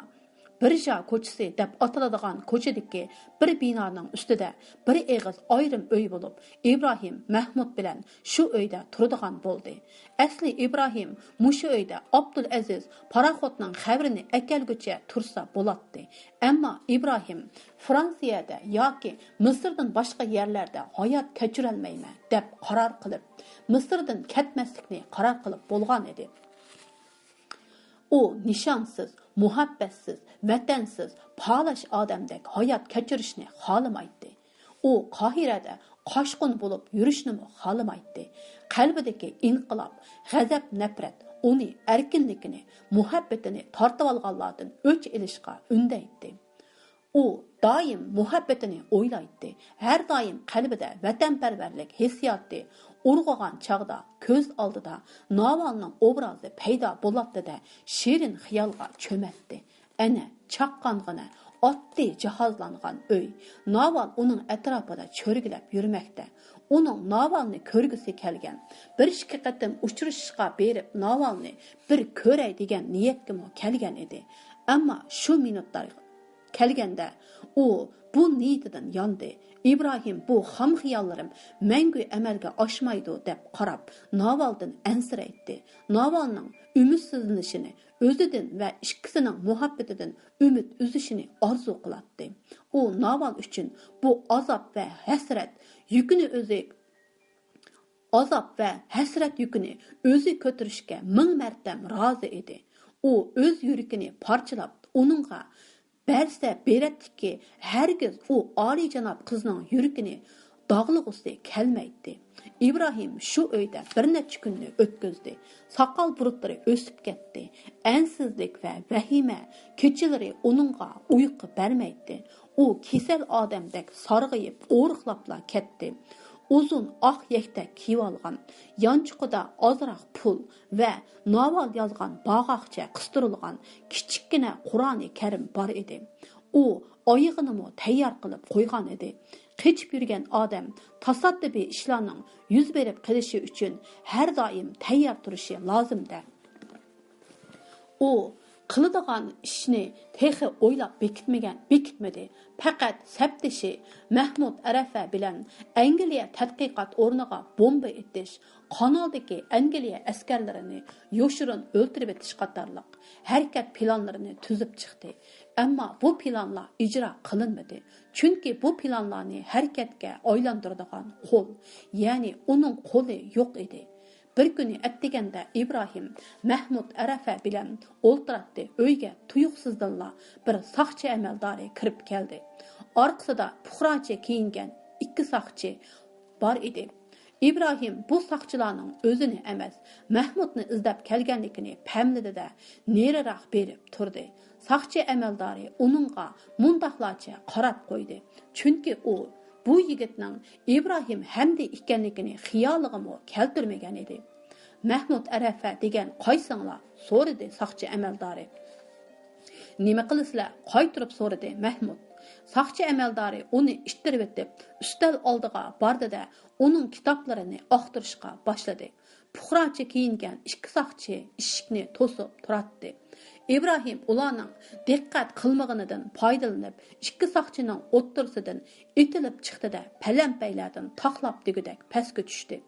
بىرژا كوچىسى دەپ ئاتىلىدىغان كوچىدىكى بىر بىنانىڭ ئۈستىدە بىر ئېغىز ئايرىم ئۆي بولۇپ، ئىبراھىم مەھمۇد بىلەن شۇ ئۆيدە تۇرىدىغان بولدى. ئەسلى ئىبراھىم مۇشۇ ئۆيدە ئابدۇلئەزىز پاراخوتنىڭ خەۋىرىنى ئەكەلگۈچە تۇرسا بولاتتى. ئەمما ئىبراھىم فرانسىيەدە ياكى مىسىردىن باشقا يەرلەردە ھايات كەچۈرەلمەيمەن دەپ قارار قىلىپ، مىسىردىن كەتمەسلىكنى قارار قىلىپ بولغان ئىدى. ئۇ نىشانسىز، مۇھەببەتسىز، ۋەتەنسىز، پالاش ئادەمدەك ھايات كەچۈرۈشنى خالىمايتتى. ئۇ قاھىرەدە قاچقۇن بولۇپ يۈرۈشنىمۇ خالىمايتتى. قەلبىدىكى ئىنقىلاب، غەزەپ-نەپرەت ئۇنى ئەركىنلىكىنى، مۇھەببىتىنى تارتىۋالغانلاردىن ئۆچ ئېلىشقا ئۈندەيتتى. ئۇ دائىم مۇھەببىتىنى ئويلايتتى. ھەر دائىم قەلبىدە ۋەتەنپەرۋەرلىك ھېسسىياتى ئۇرغۇغان چاغدا كۆز ئالدىدا ناۋالنىڭ ئوبرازى پەيدا بولاتتى-دە، شېرىن خىيالغا چۆمەتتى. ئەنە، چاققانغىنە، ئاددىي جاھازلانغان ئۆي. ناۋال ئۇنىڭ ئەتراپىدا چۆرگىلەپ يۈرمەكتە. ئۇنىڭ ناۋالنى كۆرگۈسى كەلگەن. بىر ئىككى قېتىم ئۇچرىشىشقا بېرىپ، ناۋالنى بىر كۆرەي دېگەن نىيەتكىمۇ كەلگەن ئىدى. ئەمما شۇ مىنۇتلار كەلگەندە، ئۇ بۇ نىيىتىدىن ياندى. ئىبراھىم بۇ خام خىياللىرىم مەڭگۈ ئەمەلگە ئاشمايدۇ دەپ قاراپ، ناۋالدىن ئەنسىرەيتتى. ناۋالنىڭ ئۈمىدسىزلىنىشىنى، ئۆزىدىن ۋە ئىككىسىنىڭ مۇھەببىتىدىن ئۈمىد ئۈزۈشىنى ئارزۇ قىلاتتى. ئۇ ناۋال ئۈچۈن بۇ ئازاب ۋە ھەسرەت يۈكىنى ئۆزى ئازاب ۋە ھەسرەت يۈكىنى ئۆزى كۆتۈرۈشكە مىڭ مەرتەم رازى ئىدى. ئۇ ئۆز يۈرىكىنى پارچىلاپ، ئۇنىڭغا بەرسە بېرەتتىكى، ھەرگىز ئۇ ئالىيجاناب قىزنىڭ يۈرىكىنى داغلىغۇسى كەلمەيتتى. ئىبراھىم شۇ ئۆيدە بىر نەچچە كۈننى ئۆتكۈزدى. ساقال بۇرۇتلىرى ئۆسۈپ كەتتى. ئەنسىزلىك ۋە ۋەھىمە كېچىلىرى ئۇنىڭغا ئۇيقۇ بەرمەيتتى. ئۇ كېسەل ئادەمدەك سارغىيىپ، ئورۇقلاپلا كەتتى. ئۇزۇن ئاق يەكتە كىيىۋالغان، يانچۇقىدا ئازراق پۇل ۋە ناۋال يازغان باغاقچە قىستۇرۇلغان كىچىككىنە قۇرئانى كەرىم بار ئىدى. ئۇ ئايىغىنىمۇ تەييار قىلىپ قويغان ئىدى. قېچىپ يۈرگەن ئادەم تاسادىپىي ئىشلارنىڭ يۈز بېرىپ قېلىشى ئۈچۈن ھەر دائىم تەييار تۇرۇشى لازىم-دە. ئۇ قىلىدىغان ئىشنى تېخى ئويلاپ بېكىتمىگەن، بېكىتمىدى. پەقەت سەپدىشى مەھمۇد ئەرەفە بىلەن ئەنگلىيە تەتقىقات ئورنىغا بومبا ئېتىش، قانالدىكى ئەنگلىيە ئەسكەرلىرىنى يوشۇرۇن ئۆلتۈرۈۋېتىش قاتارلىق ھەرىكەت پىلانلىرىنى تۈزۈپ چىقتى. ئەمما بۇ پىلانلار ئىجرا قىلىنمىدى. چۈنكى بۇ پىلانلارنى ھەرىكەتكە ئايلاندۇرىدىغان قول، يەنى ئۇنىڭ قولى يوق ئىدى. بىر كۈنى ئەتىگەندە ئىبراھىم مەھمۇد ئەرەفە بىلەن ئولتۇراتتى. ئۆيگە تۇيۇقسىزدىنلا بىر ساقچى ئەمەلدارى كىرىپ كەلدى. ئارقىسىدا پۇقراچە كىيىنگەن ئىككى ساقچى بار ئىدى. ئىبراھىم بۇ ساقچىلارنىڭ ئۆزىنى ئەمەس، مەھمۇدنى ئىزدەپ كەلگەنلىكىنى پەملىدى-دە، نېرىراق بېرىپ تۇردى. ساقچى ئەمەلدارى ئۇنىڭغا مۇنداقلارچە قاراپ قويدى، چۈنكى ئۇ بۇ يىگىتنىڭ ئىبراھىم ھەمدى ئىكەنلىكىنى خىيالىغىمۇ كەلتۈرمىگەن ئىدى. مەھمۇد ئەرەفە دېگەن قايسىڭلار؟ سورىدى ساقچى ئەمەلدارى. نېمە قىلىسىلەر؟ قايتۇرۇپ سورىدى مەھمۇد. ساقچى ئەمەلدارى ئۇنى ئىتتىرىۋېتىپ، ئۈستەل ئالدىغا باردى-دە، ئۇنىڭ كىتابلىرىنى ئاختۇرۇشقا باشلىدى. پۇقراچە كىيىنگەن ئىككى ساقچى ئىشىكنى توسۇپ تۇراتتى. ئىبراھىم ئۇلارنىڭ دىققەت قىلمىغىنىدىن پايدىلىنىپ، ئىككى ساقچىنىڭ ئوتتۇرىسىدىن ئېتىلىپ چىقتى-دە، پەلەمپەيلەردىن تاقلاپ دېگۈدەك پەسكە چۈشتى.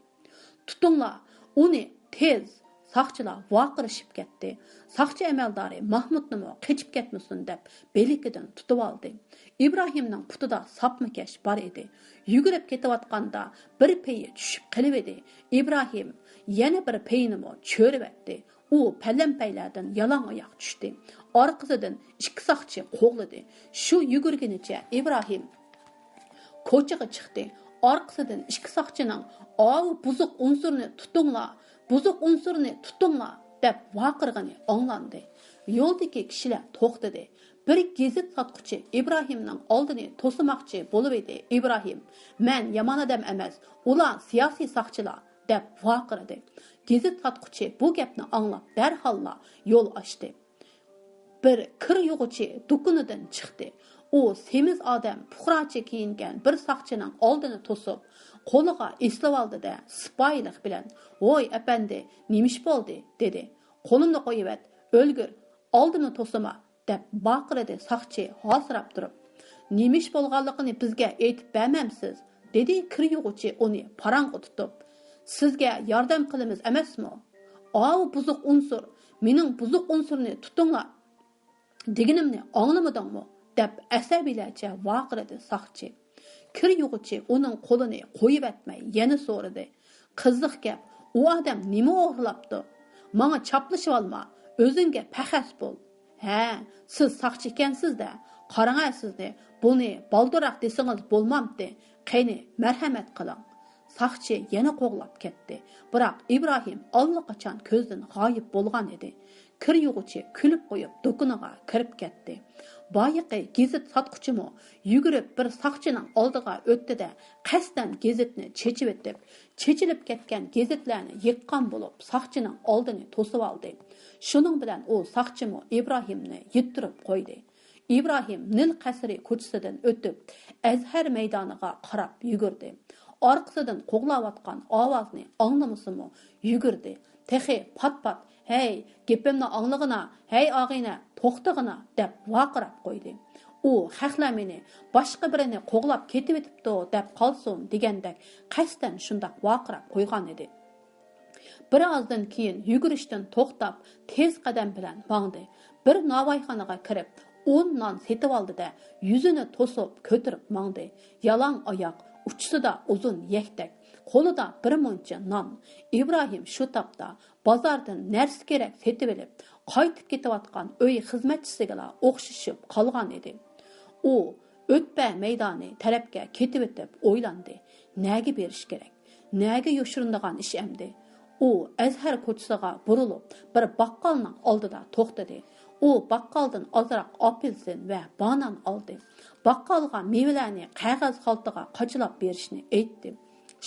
«تۇتۇڭلار ئۇنى تېز!» ساقچىلار ۋارقىرىشىپ كەتتى. ساقچى ئەمەلدارى مەھمۇدنىمۇ قېچىپ كەتمىسۇن دەپ بىلىكىدىن تۇتۇۋالدى. ئىبراھىمنىڭ پۇتىدا ساپما كەش بار ئىدى. يۈگۈرۈپ كېتىۋاتقاندا بىر پېيى چۈشۈپ قېلىۋىدى. ئىبراھىم يەنە بىر پېيىنىمۇ چۆرۈۋەتتى. ئۇ پەلەمپەيلەردىن يالاڭ ئاياق چۈشتى. ئارقىسىدىن ئىككى ساقچى قوغلىدى. شۇ يۈگۈرگىنىچە ئىبراھىم كوچىغا چىقتى. ئارقىسىدىن ئىككى ساقچىنىڭ «ئاۋۇ بۇزۇق ئۇنسۇرنى تۇتۇڭلار! بۇزۇق ئۇنسۇرنى تۇتۇڭلار!» دەپ ۋارقىرىغىنى ئاڭلاندى. يولدىكى كىشىلەر توختىدى. بىر گېزىت ساتقۇچى ئىبراھىمنىڭ ئالدىنى توسىماقچى بولۇۋىدى. ئىبراھىم: «مەن يامان ئادەم ئەمەس، ئۇلار سىياسىي ساقچىلار!» دەپ ۋارقىرىدى. گېزىت ساتقۇچى بۇ گەپنى ئاڭلاپ، دەرھاللا يول ئاچتى. بىر كىر يۇغۇچى دۇكىنىدىن چىقتى. ئۇ سېمىز ئادەم پۇقراچە كىيىنگەن بىر ساقچىنىڭ ئالدىنى توسۇپ، قولىغا ئېسىلىۋالدى-دە، سىپايىلىق بىلەن: «ۋوي، ئەپەندى، نېمە ئىش بولدى؟» دېدى. «قولۇمنى قويۇۋەت، ئۆلگۈر، ئالدىمنى توسىما!» دەپ ۋارقىرىدى ساقچى ھاسىراپ تۇرۇپ. نېمە ئىش بولغانلىقىنى بىزگە ئېيتىپ بەرمەمسىز؟ دېدى كىر يۇغۇچى ئۇنى پاراڭغا تۇتۇپ. سىزگە ياردەم قىلىمىز ئەمەسمۇ؟ ئاۋۇ بۇزۇق ئۇنسۇر، مېنىڭ بۇزۇق ئۇنسۇرنى تۇتۇڭلار دېگىنىمنى ئاڭلىمىدىڭمۇ؟ دەپ ئەسەبىيلەرچە ۋارقىرىدى ساقچى. كىر يۇغۇچى ئۇنىڭ قولىنى قويۇۋەتمەي يەنە سورىدى. قىزىق گەپ، ئۇ ئادەم نېمە ئوغرىلاپتۇ؟ ماڭا چاپلىشىۋالما، ئۆزۈڭگە پەخەس بول. ھە، سىز ساقچى ئىكەنسىز-دە، قاراڭە سىزنى، بۇنى بالدۇرراق دېسىڭىز بولمامتى؟ قېنى، مەرھەمەت قىلىڭ. ساقچى يەنە قوغلاپ كەتتى. بىراق ئىبراھىم ئاللىقاچان كۆزدىن غايىب بولغان ئىدى. كىر يۇغۇچى كۈلۈپ قويۇپ دۇكىنىغا كىرىپ كەتتى. بايىقى گېزىت ساتقۇچىمۇ يۈگۈرۈپ بىر ساقچىنىڭ ئالدىغا ئۆتتى-دە، قەستەن گېزىتنى چېچىۋېتىپ، چېچىلىپ كەتكەن گېزىتلەرنى يىغقان بولۇپ، ساقچىنىڭ ئالدىنى توسۇۋالدى. شۇنىڭ بىلەن ئۇ ساقچىمۇ ئىبراھىمنى يىتتۈرۈپ قويدى. ئىبراھىم نىل قەسرى كوچىسىدىن ئۆتۈپ، ئەزھەر مەيدانىغا قاراپ يۈگۈردى. ئارقىسىدىن قوغلاۋاتقان ئاۋازنى ئاڭلىمىسىمۇ يۈگۈردى. تېخى پات-پات، «ھەي، گېپىمنى ئاڭلىغىنا، ھەي ئاغىنە، توختىغىنا!» دەپ ۋارقىراپ قويدى. ئۇ، «خەقلەر مېنى باشقا بىرىنى قوغلاپ كېتىۋېتىپتۇ دەپ قالسۇن» دېگەندەك قەستەن شۇنداق ۋارقىراپ قويغان ئىدى. بىر ئازدىن كېيىن يۈگۈرۈشتىن توختاپ، تېز قەدەم بىلەن ماڭدى. بىر ناۋايخانىغا كىرىپ، ئون نان سېتىۋالدى-دە، يۈزىنى توسۇپ كۆتۈرۈپ ماڭدى. يالاڭ ئاياق، ئۇچىسىدا ئۇزۇن يەكتەك، قولىدا بىر مۇنچە نان. ئىبراھىم شۇ تاپتا بازاردىن نەرسە-كېرەك سېتىۋېلىپ، قايتىپ كېتىۋاتقان ئۆي خىزمەتچىسىگىلا ئوخشىشىپ قالغان ئىدى. ئۇ ئۆتپە مەيدانى تەرەپكە كېتىۋېتىپ ئويلاندى. نەگە بېرىش كېرەك؟ نەگە يوشۇرۇنىدىغان ئىش ئەمدى؟ ئۇ ئەزھەر كوچىسىغا بۇرۇلۇپ، بىر باققالنىڭ ئالدىدا توختىدى. ئۇ باققالدىن ئازراق ئاپېلسىن ۋە بانان ئالدى. باققالغا مېۋىلەرنى قەغەز خالتىغا قاچىلاپ بېرىشنى ئېيتتى.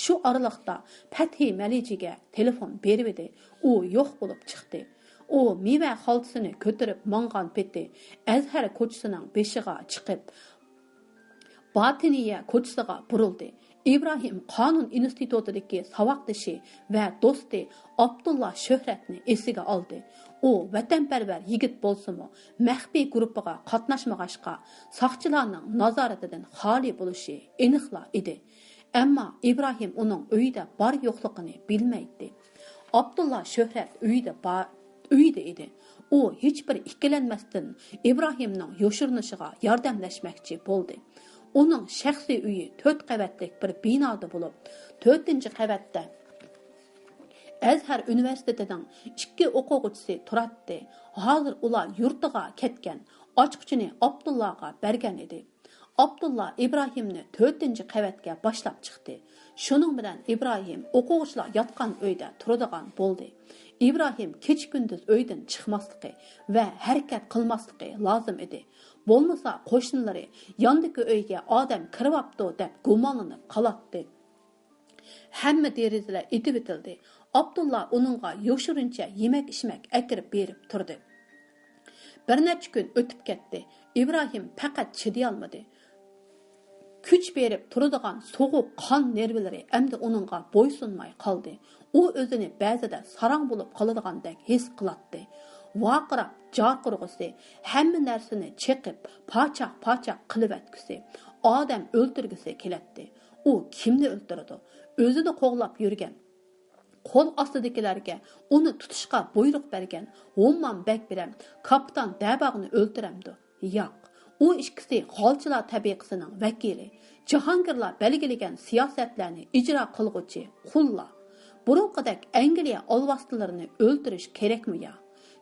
شۇ ئارىلىقتا پەتھى مەلىجىگە تېلېفون بېرىۋىدى. ئۇ يوق بولۇپ چىقتى. ئۇ مېۋە خالتىسىنى كۆتۈرۈپ ماڭغان پېتى ئەزھەر كوچىسىنىڭ بېشىغا چىقىپ، باتىنىيە كوچىسىغا بۇرۇلدى. ئىبراھىم قانۇن ئىنستىتۇتىدىكى ساۋاقدىشى ۋە دوستى ئابدۇللا شۆھرەتنى ئېسىگە ئالدى. ئۇ ۋەتەنپەرۋەر يىگىت بولسىمۇ، مەخپىي گۇرۇپپىغا قاتناشمىغاچقا، ساقچىلارنىڭ نازارىتىدىن خالىي بولۇشى ئېنىقلا ئىدى. ئەمما ئىبراھىم ئۇنىڭ ئۆيىدە بار-يوقلۇقىنى بىلمەيتتى. ئابدۇللا شۆھرەت ئۆيىدە بار، ئۆيىدە ئىدى. ئۇ ھېچبىر ئىككىلەنمەستىن ئىبراھىمنىڭ يوشۇرۇنۇشىغا ياردەملەشمەكچى بولدى. ئۇنىڭ شەخسىي ئۆيى تۆت قەۋەتلىك بىر بىنادا بولۇپ، تۆتىنچى قەۋەتتە ئەزھەر ئۇنىۋېرسىتېتىنىڭ ئىككى ئوقۇغۇچىسى تۇراتتى. ھازىر ئۇلار يۇرتىغا كەتكەن، ئاچقۇچىنى ئابدۇللاغا بەرگەن ئىدى. ئابدۇللا ئىبراھىمنى تۆتىنچى قەۋەتكە باشلاپ چىقتى. شۇنىڭ بىلەن ئىبراھىم ئوقۇغۇچىلار ياتقان ئۆيدە تۇرىدىغان بولدى. ئىبراھىم كېچە-كۈندۈز ئۆيدىن چىقماسلىقى ۋە ھەرىكەت قىلماسلىقى لازىم ئىدى. بولمىسا قوشنىلىرى ياندىكى ئۆيگە ئادەم كىرىۋاپتۇ دەپ گۇمانلىنىپ قالاتتى. ھەممە دېرىزىلەر ئېتىۋېتىلدى. ئابدۇللا ئۇنىڭغا يوشۇرۇنچە يېمەك-ئىچمەك ئەكىرىپ بېرىپ تۇردى. بىر نەچچە كۈن ئۆتۈپ كەتتى. ئىبراھىم پەقەت چىدىيالمىدى. كۈچ بېرىپ تۇرىدىغان سوغۇق قان نېرۋىلىرى ئەمدى ئۇنىڭغا بويسۇنماي قالدى. ئۇ ئۆزىنى بەزىدە ساراڭ بولۇپ قالىدىغاندەك ھېس قىلاتتى. ۋارقىراپ جارقىرىغۇسى، ھەممە نەرسىنى چېقىپ، پاچاق-پاچاق قىلىۋەتكۈسى، ئادەم ئۆلتۈرگۈسى كېلەتتى. ئۇ كىمنى ئۆلتۈرىدۇ؟ ئۆزىنى قوغلاپ يۈرگەن، قول ئاستىدىكىلەرگە ئۇنى تۇتۇشقا بۇيرۇق بەرگەن ھوممام بەگ بىلەن كاپىتان دەباغنى ئۆلتۈرەمدۇ؟ ياق. ئۇ ئىككىسى غالچىلار تەبىقىسىنىڭ ۋەكىلى، جاھانگىرلار بەلگىلىگەن سىياسەتلەرنى ئىجرا قىلغۇچى قۇللار. بۇرۇنقىدەك ئەنگلىيە ئالۋاستىلىرىنى ئۆلتۈرۈش كېرەكمۇ يا؟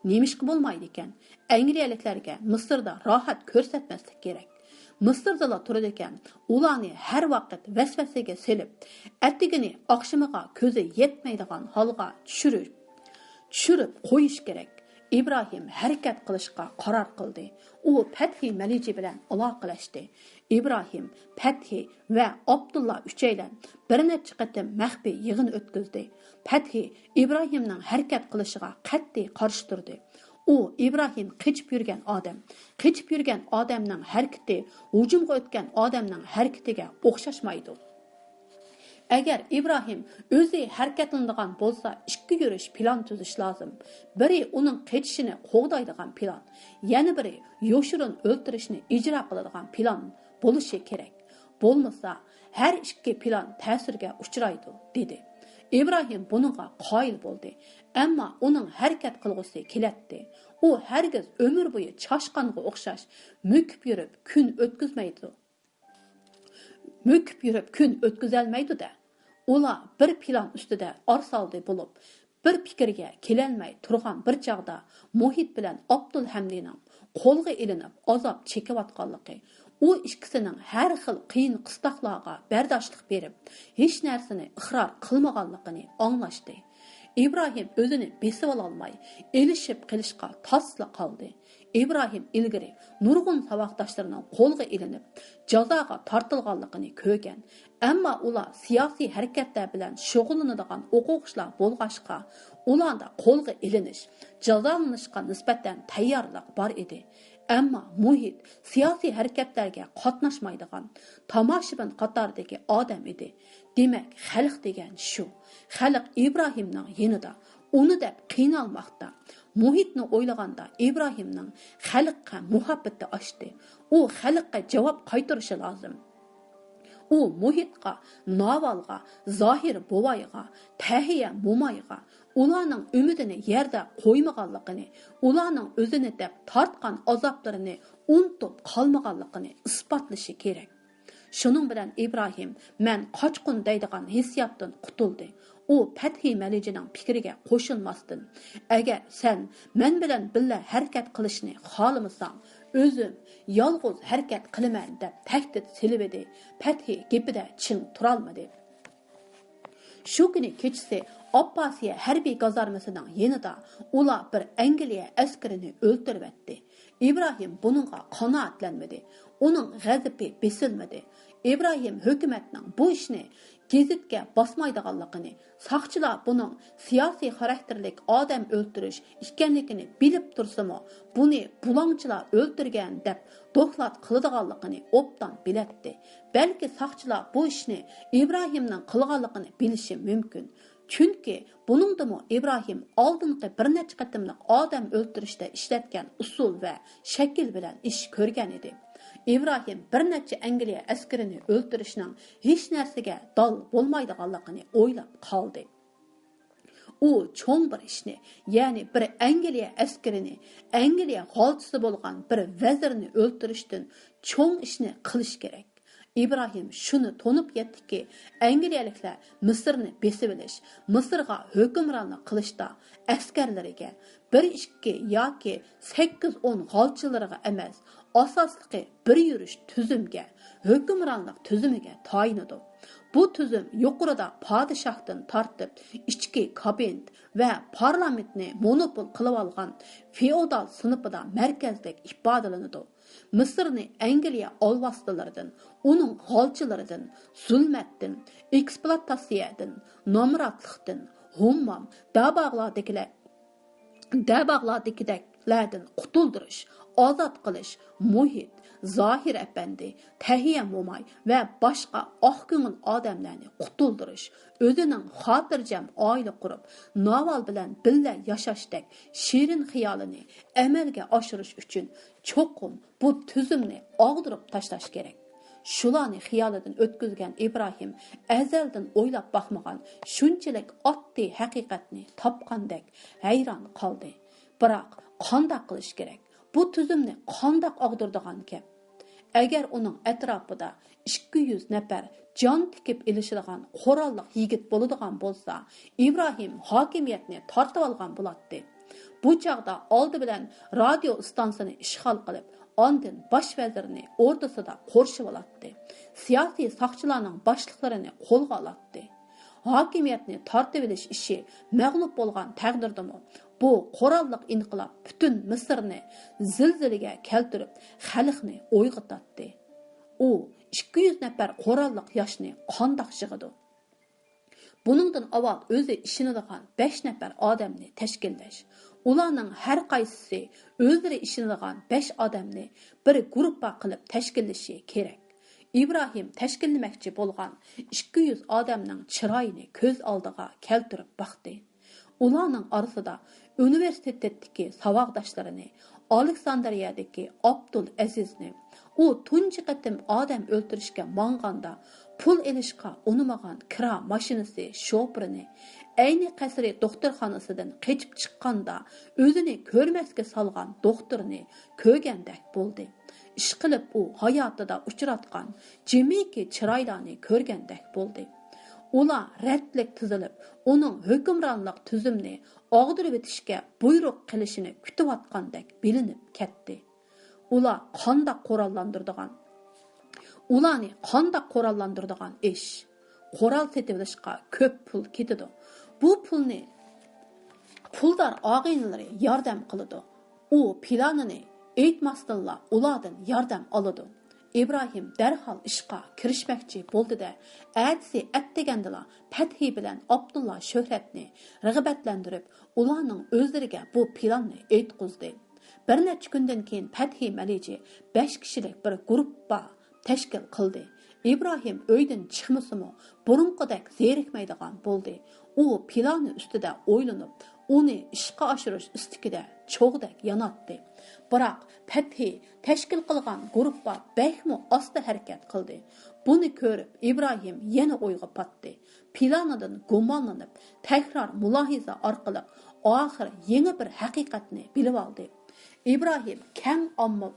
نېمىشقا بولمايدىكەن؟ ئەنگلىيەلىكلەرگە مىسىردا راھەت كۆرسەتمەسلىك كېرەك. مىسىردىلا تۇرىدىكەن، ئۇلارنى ھەر ۋاقىت ۋەسۋەسىگە سېلىپ، ئەتىگىنى ئاخشىمىغا كۆزى يەتمەيدىغان ھالغا چۈشۈرۈپ، چۈشۈرۈپ قويۇش كېرەك. ئىبراھىم ھەرىكەت قىلىشقا قارار قىلدى. ئۇ پەتھى مەلىجى بىلەن ئالاقىلەشتى. ئىبراھىم، پەتھى ۋە ئابدۇللا ئۈچەيلەن بىر نەچچە قېتىم مەخپىي يىغىن ئۆتكۈزدى. پەتھى ئىبراھىمنىڭ ھەرىكەت قىلىشىغا قەتئىي قارشى تۇردى. ئۇ ئىبراھىم قېچىپ يۈرگەن ئادەم. قېچىپ يۈرگەن ئادەمنىڭ ھەرىكىتى ھۇجۇمغا ئۆتكەن ئادەمنىڭ ھەرىكىتىگە ئوخشاشمايدۇ. ئەگەر ئىبراھىم ئۆزى ھەرىكەتلىنىدىغان بولسا، ئىككى يۈرۈش پىلان تۈزۈش لازىم. بىرى ئۇنىڭ قېچىشىنى قوغدايدىغان پىلان، يەنە بىرى يوشۇرۇن ئۆلتۈرۈشنى ئىجرا قىلىدىغان پىلان بولۇشى كېرەك. بولمىسا، ھەر ئىككى پىلان تەسىرگە ئۇچرايدۇ، دېدى. ئىبراھىم بۇنىڭغا قايىل بولدى. ئەمما ئۇنىڭ ھەرىكەت قىلغۇسى كېلەتتى. ئۇ ھەرگىز ئۆمۈر بويى چاشقانغا ئوخشاش مۆكۈپ يۈرۈپ كۈن ئۆتكۈزمەيدۇ. مۆكۈپ يۈرۈپ كۈن ئۆتكۈزەلمەيدۇ-دە. ئۇلار بىر پىلان ئۈستىدە ئارىسالدى بولۇپ، بىر پىكىرگە كېلەلمەي تۇرغان بىر چاغدا، مۇھىت بىلەن ئابدۇلھەمدىنىڭ قولغا ئېلىنىپ ئازاب چېكىۋاتقانلىقى، ئۇ ئىككىسىنىڭ ھەر خىل قىيىن قىستاقلارغا بەرداشلىق بېرىپ، ھېچ نەرسىنى ئىقرار قىلمىغانلىقىنى ئاڭلاشتى. ئىبراھىم ئۆزىنى بېسىۋالالماي، ئېلىشىپ قېلىشقا تاسلا قالدى. ئىبراھىم ئىلگىرى نۇرغۇن ساۋاقداشلىرىنىڭ قولغا ئېلىنىپ، جازاغا تارتىلغانلىقىنى كۆرگەن. ئەمما ئۇلار سىياسىي ھەرىكەتلەر بىلەن شۇغۇللىنىدىغان ئوقۇغۇچىلار بولغاچقا، ئۇلاردا قولغا ئېلىنىش، جازالىنىشقا نىسبەتەن تەييارلىق بار ئىدى. ئەمما مۇھىت سىياسىي ھەرىكەتلەرگە قاتناشمايدىغان، تاماشىبىن قاتارىدىكى ئادەم ئىدى. دېمەك، خەلق دېگەن شۇ. خەلق ئىبراھىمنىڭ يېنىدا، ئۇنى دەپ قىينالماقتا. مۇھىتنى ئويلىغاندا ئىبراھىمنىڭ خەلققە مۇھەببىتى ئاشتى. ئۇ خەلققە جاۋاب قايتۇرۇشى لازىم. ئۇ مۇھىتقا، ناۋالغا، زاھىر بوۋايغا، تەھىيە مومايغا، ئۇلارنىڭ ئۈمىدىنى يەردە قويمىغانلىقىنى، ئۇلارنىڭ ئۆزىنى دەپ تارتقان ئازابلىرىنى ئۇنتۇپ قالمىغانلىقىنى ئىسپاتلىشى كېرەك. شۇنىڭ بىلەن ئىبراھىم «مەن قاچقۇن» دەيدىغان ھېسسىياتتىن قۇتۇلدى. ئۇ پەتھى مەلىجىنىڭ پىكرىگە قوشۇلماستىن، «ئەگەر سەن مەن بىلەن بىللە ھەرىكەت قىلىشنى خالىمىساڭ، ئۆزۈم يالغۇز ھەرىكەت قىلىمەن» دەپ تەھدىت سېلىۋىدى. پەتھى گېپىدە چىڭ تۇرالمىدى. شۇ كۈنى كېچىسى ئابباسىيە ھەربىي گازارمىسىنىڭ يېنىدا ئۇلار بىر ئەنگلىيە ئەسكىرىنى ئۆلتۈرۈۋەتتى. ئىبراھىم بۇنىڭغا قانائەتلەنمىدى. ئۇنىڭ غەزىپى بېسىلمىدى. ئىبراھىم ھۆكۈمەتنىڭ بۇ ئىشنى گېزىتكە باسمايدىغانلىقىنى، ساقچىلار بۇنىڭ سىياسىي خاراكتېرلىك ئادەم ئۆلتۈرۈش ئىكەنلىكىنى بىلىپ تۇرسىمۇ، بۇنى بۇلاڭچىلار ئۆلتۈرگەن دەپ دوكلات قىلىدىغانلىقىنى ئوبدان بىلەتتى. بەلكى ساقچىلار بۇ ئىشنى ئىبراھىمنىڭ قىلغانلىقىنى بىلىشى مۇمكىن. چۈنكى بۇنىڭدىمۇ ئىبراھىم ئالدىنقى بىر نەچچە قېتىملىق ئادەم ئۆلتۈرۈشتە ئىشلەتكەن ئۇسۇل ۋە شەكىل بىلەن ئىش كۆرگەن ئىدى. ئىبراھىم بىر نەچچە ئەنگلىيە ئەسكىرىنى ئۆلتۈرۈشنىڭ ھېچ نەرسىگە دال بولمايدىغانلىقىنى ئويلاپ قالدى. ئۇ چوڭ بىر ئىشنى، يەنى بىر ئەنگلىيە ئەسكىرىنى، ئەنگلىيە غالچىسى بولغان بىر ۋەزىرنى ئۆلتۈرۈشتىن چوڭ ئىشنى قىلىش كېرەك. ئىبراھىم شۇنى تونۇپ يەتتىكى، ئەنگلىيەلىكلەر مىسىرنى بېسىۋېلىش، مىسىرغا ھۆكۈمرانلىق قىلىشتا ئەسكەرلىرىگە بىر ئىككى ياكى سەككىز ئون غالچىلىرىغا ئەمەس، ئاساسلىقى بىر يۈرۈش تۈزۈمگە، ھۆكۈمرانلىق تۈزۈمىگە تايىنىدۇ. بۇ تۈزۈم يۇقىرىدا پادىشاھتىن تارتىپ ئىچكى كابىنېت ۋە پارلامېنتنى مونوپول قىلىۋالغان فېئودال سىنىپىدا مەركەزلىك ئىپادىلىنىدۇ. مىسىرنى ئەنگلىيە ئالۋاستىلىرىدىن، ئۇنىڭ غالچىلىرىدىن، زۇلمەتتىن، ئېكسپلۇئاتاتسىيەدىن، نامراتلىقتىن، ھۇممام، دەباغلاردىكىلەر، دەباغلاردىكىدەكلەردىن قۇتۇلدۇرۇش، ئازاد قىلىش، مۇھىت، زاھىر ئەپەندى، تەھىيە موماي ۋە باشقا ئاق كۆڭۈل ئادەملەرنى قۇتۇلدۇرۇش، ئۆزىنىڭ خاتىرجەم ئائىلە قۇرۇپ، ناۋال بىلەن بىللە ياشاشتەك شېرىن خىيالىنى ئەمەلگە ئاشۇرۇش ئۈچۈن چوقۇم بۇ تۈزۈمنى ئاغدۇرۇپ تاشلاش كېرەك. شۇلارنى خىيالىدىن ئۆتكۈزگەن ئىبراھىم ئەزەلدىن ئويلاپ باقمىغان شۇنچىلىك ئاددىي ھەقىقەتنى تاپقاندەك ھەيران قالدى. بىراق، قانداق قىلىش كېرەك؟ بۇ تۈزۈمنى قانداق ئاغدۇرىدىغان گەپ؟ ئەگەر ئۇنىڭ ئەتراپىدا ئىككى يۈز نەپەر جان تىكىپ ئېلىشىدىغان قوراللىق يىگىت بولىدىغان بولسا، ئىبراھىم ھاكىمىيەتنى تارتىۋالغان بولاتتى. بۇ چاغدا ئالدى بىلەن رادىيو ئىستانسىنى ئىشغال قىلىپ، ئاندىن باش ۋەزىرنى ئوردىسىدا قورشىۋالاتتى. سىياسىي ساقچىلارنىڭ باشلىقلىرىنى قولغا ئالاتتى. ھاكىمىيەتنى تارتىۋېلىش ئىشى مەغلۇپ بولغان تەقدىردىمۇ، بۇ قوراللىق ئىنقىلاب پۈتۈن مىسىرنى زىلزىلىگە كەلتۈرۈپ، خەلقنى ئويغىتاتتى. ئۇ ئىككى يۈز نەپەر قوراللىق ياشنى قانداق يىغىدۇ؟ بۇنىڭدىن ئاۋۋال ئۆزى ئىشىنىدىغان بەش نەپەر ئادەمنى تەشكىللەش، ئۇلارنىڭ ھەر قايسىسى ئۆزلىرى ئىشىنىدىغان بەش ئادەمنى بىر گۇرۇپپا قىلىپ تەشكىللىشى كېرەك. ئىبراھىم تەشكىللىمەكچى بولغان ئىككى يۈز ئادەمنىڭ چىرايىنى كۆز ئالدىغا كەلتۈرۈپ باقتى. ئۇلارنىڭ ئارىسىدا ئۇنىۋېرسىتېتتىكى ساۋاقداشلىرىنى، ئالېكساندرىيەدىكى ئابدۇل ئەزىزنى، ئۇ تۇنجى قېتىم ئادەم ئۆلتۈرۈشكە ماڭغاندا پۇل ئېلىشقا ئۇنىمىغان كىرا ماشىنىسى شوپۇرىنى، ئەينى قەسرى دوختۇرخانىسىدىن قېچىپ چىققاندا ئۆزىنى كۆرمەسكە سالغان دوختۇرنى كۆرگەندەك بولدى. ئىشقىلىپ ئۇ ھاياتىدا ئۇچراتقان جىمىكى چىرايلارنى كۆرگەندەك بولدى. ئۇلار رەتلىك تىزىلىپ، ئۇنىڭ ھۆكۈمرانلىق تۈزۈمىنى ئاغدۇرۇۋېتىشكە بۇيرۇق قىلىشىنى كۈتۈۋاتقاندەك بىلىنىپ كەتتى. ئۇلار قانداق قوراللاندۇرىدىغان؟ ئۇلارنى قانداق قوراللاندۇرىدىغان ئىش؟ قورال سېتىۋېلىشقا كۆپ پۇل كېتىدۇ. بۇ پۇلنى پۇلدار ئاغىنىلىرى ياردەم قىلىدۇ. ئۇ پىلانىنى ئېيتماستىنلا ئۇلاردىن ياردەم ئالىدۇ. ئىبراھىم دەرھال ئىشقا كىرىشمەكچى بولدى-دە، ئەتىسى ئەتىگەندىلا پەتھى بىلەن ئابدۇللا شۆھرەتنى رىغبەتلەندۈرۈپ، ئۇلارنىڭ ئۆزلىرىگە بۇ پىلاننى ئېيتقۇزدى. بىر نەچچە كۈندىن كېيىن پەتھى مەلىجى بەش كىشىلىك بىر گۇرۇپپا تەشكىل قىلدى. ئىبراھىم ئۆيدىن چىقمىسىمۇ، بۇرۇنقىدەك زېرىكمەيدىغان بولدى. ئۇ پىلانى ئۈستىدە ئويلىنىپ، ئۇنى ئىشقا ئاشۇرۇش ئىستىكىدە چوغدەك ياناتتى. بىراق پەتھى تەشكىل قىلغان گۇرۇپپا بەكمۇ ئاستا ھەرىكەت قىلدى. بۇنى كۆرۈپ، ئىبراھىم يەنە ئويغا پاتتى. پىلانىدىن گۇمانلىنىپ، تەكرار مۇلاھىزە ئارقىلىق ئاخىر يېڭى بىر ھەقىقەتنى بىلىۋالدى. ئىبراھىم كەڭ ئامما،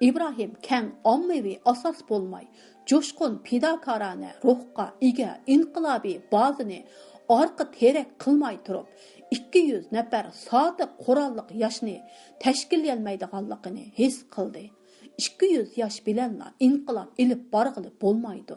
ئىبراھىم كەڭ ئاممىۋى ئاساس بولماي، جۇشقۇن پىداكارانە روھقا ئىگە ئىنقىلابىي بازىنى ئارقا تىرەك قىلماي تۇرۇپ، ئىككى يۈز نەپەر سادىق قوراللىق ياشنى تەشكىللىيەلمەيدىغانلىقىنى ھېس قىلدى. ئىككى يۈز ياش بىلەنلا ئىنقىلاب ئېلىپ بارغىلى بولمايدۇ.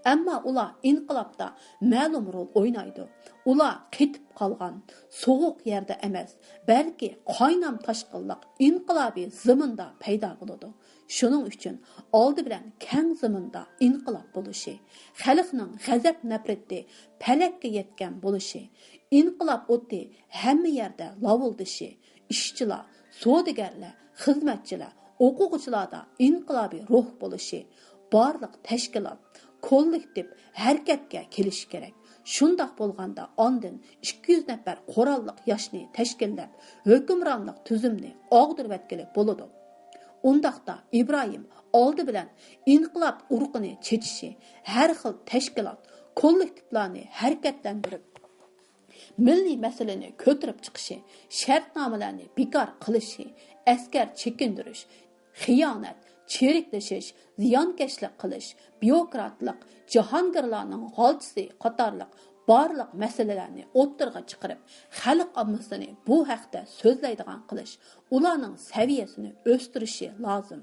ئەمما ئۇلار ئىنقىلابتا مەلۇم رول ئوينايدۇ. ئۇلار قېتىپ قالغان سوغۇق يەردە ئەمەس، بەلكى قاينام تاشقىنلىق ئىنقىلابىي زېمىندا پەيدا بولىدۇ. شۇنىڭ ئۈچۈن ئالدى بىلەن كەڭ زېمىندا ئىنقىلاب بولۇشى، خەلقنىڭ غەزەپ-نەپرىتى پەلەككە يەتكەن بولۇشى، ئىنقىلاب ئوتى ھەممە يەردە لاۋۇلدىشى، ئىشچىلار، سودىگەرلەر، خىزمەتچىلەر، ئوقۇغۇچىلاردا ئىنقىلابىي روھ بولۇشى، بارلىق تەشكىلات، كوللېكتىپ ھەرىكەتكە كېلىشى كېرەك. شۇنداق بولغاندا ئاندىن ئىككى يۈز نەپەر قوراللىق ياشنى تەشكىللەپ، ھۆكۈمرانلىق تۈزۈمىنى ئاغدۇرۇۋەتكىلى بولىدۇ. ئۇنداقتا ئىبراھىم ئالدى بىلەن ئىنقىلاب ئۇرۇقىنى چېچىشى، ھەر خىل تەشكىلات، كوللېكتىپلارنى ھەرىكەتلەندۈرۈپ، مىللىي مەسىلىنى كۆتۈرۈپ چىقىشى، شەرتنامىلەرنى بىكار قىلىشى، ئەسكەر چېكىندۈرۈش، خىيانەت، چىرىكلىشىش، زىيانكەشلىك قىلىش، بيۇروكراتلىق، جاھانگىرلارنىڭ غالچىسى قاتارلىق بارلىق مەسىلىلەرنى ئوتتۇرىغا چىقىرىپ، خەلق ئاممىسىنى بۇ ھەقتە سۆزلەيدىغان قىلىش، ئۇلارنىڭ سەۋىيەسىنى ئۆستۈرۈشى لازىم.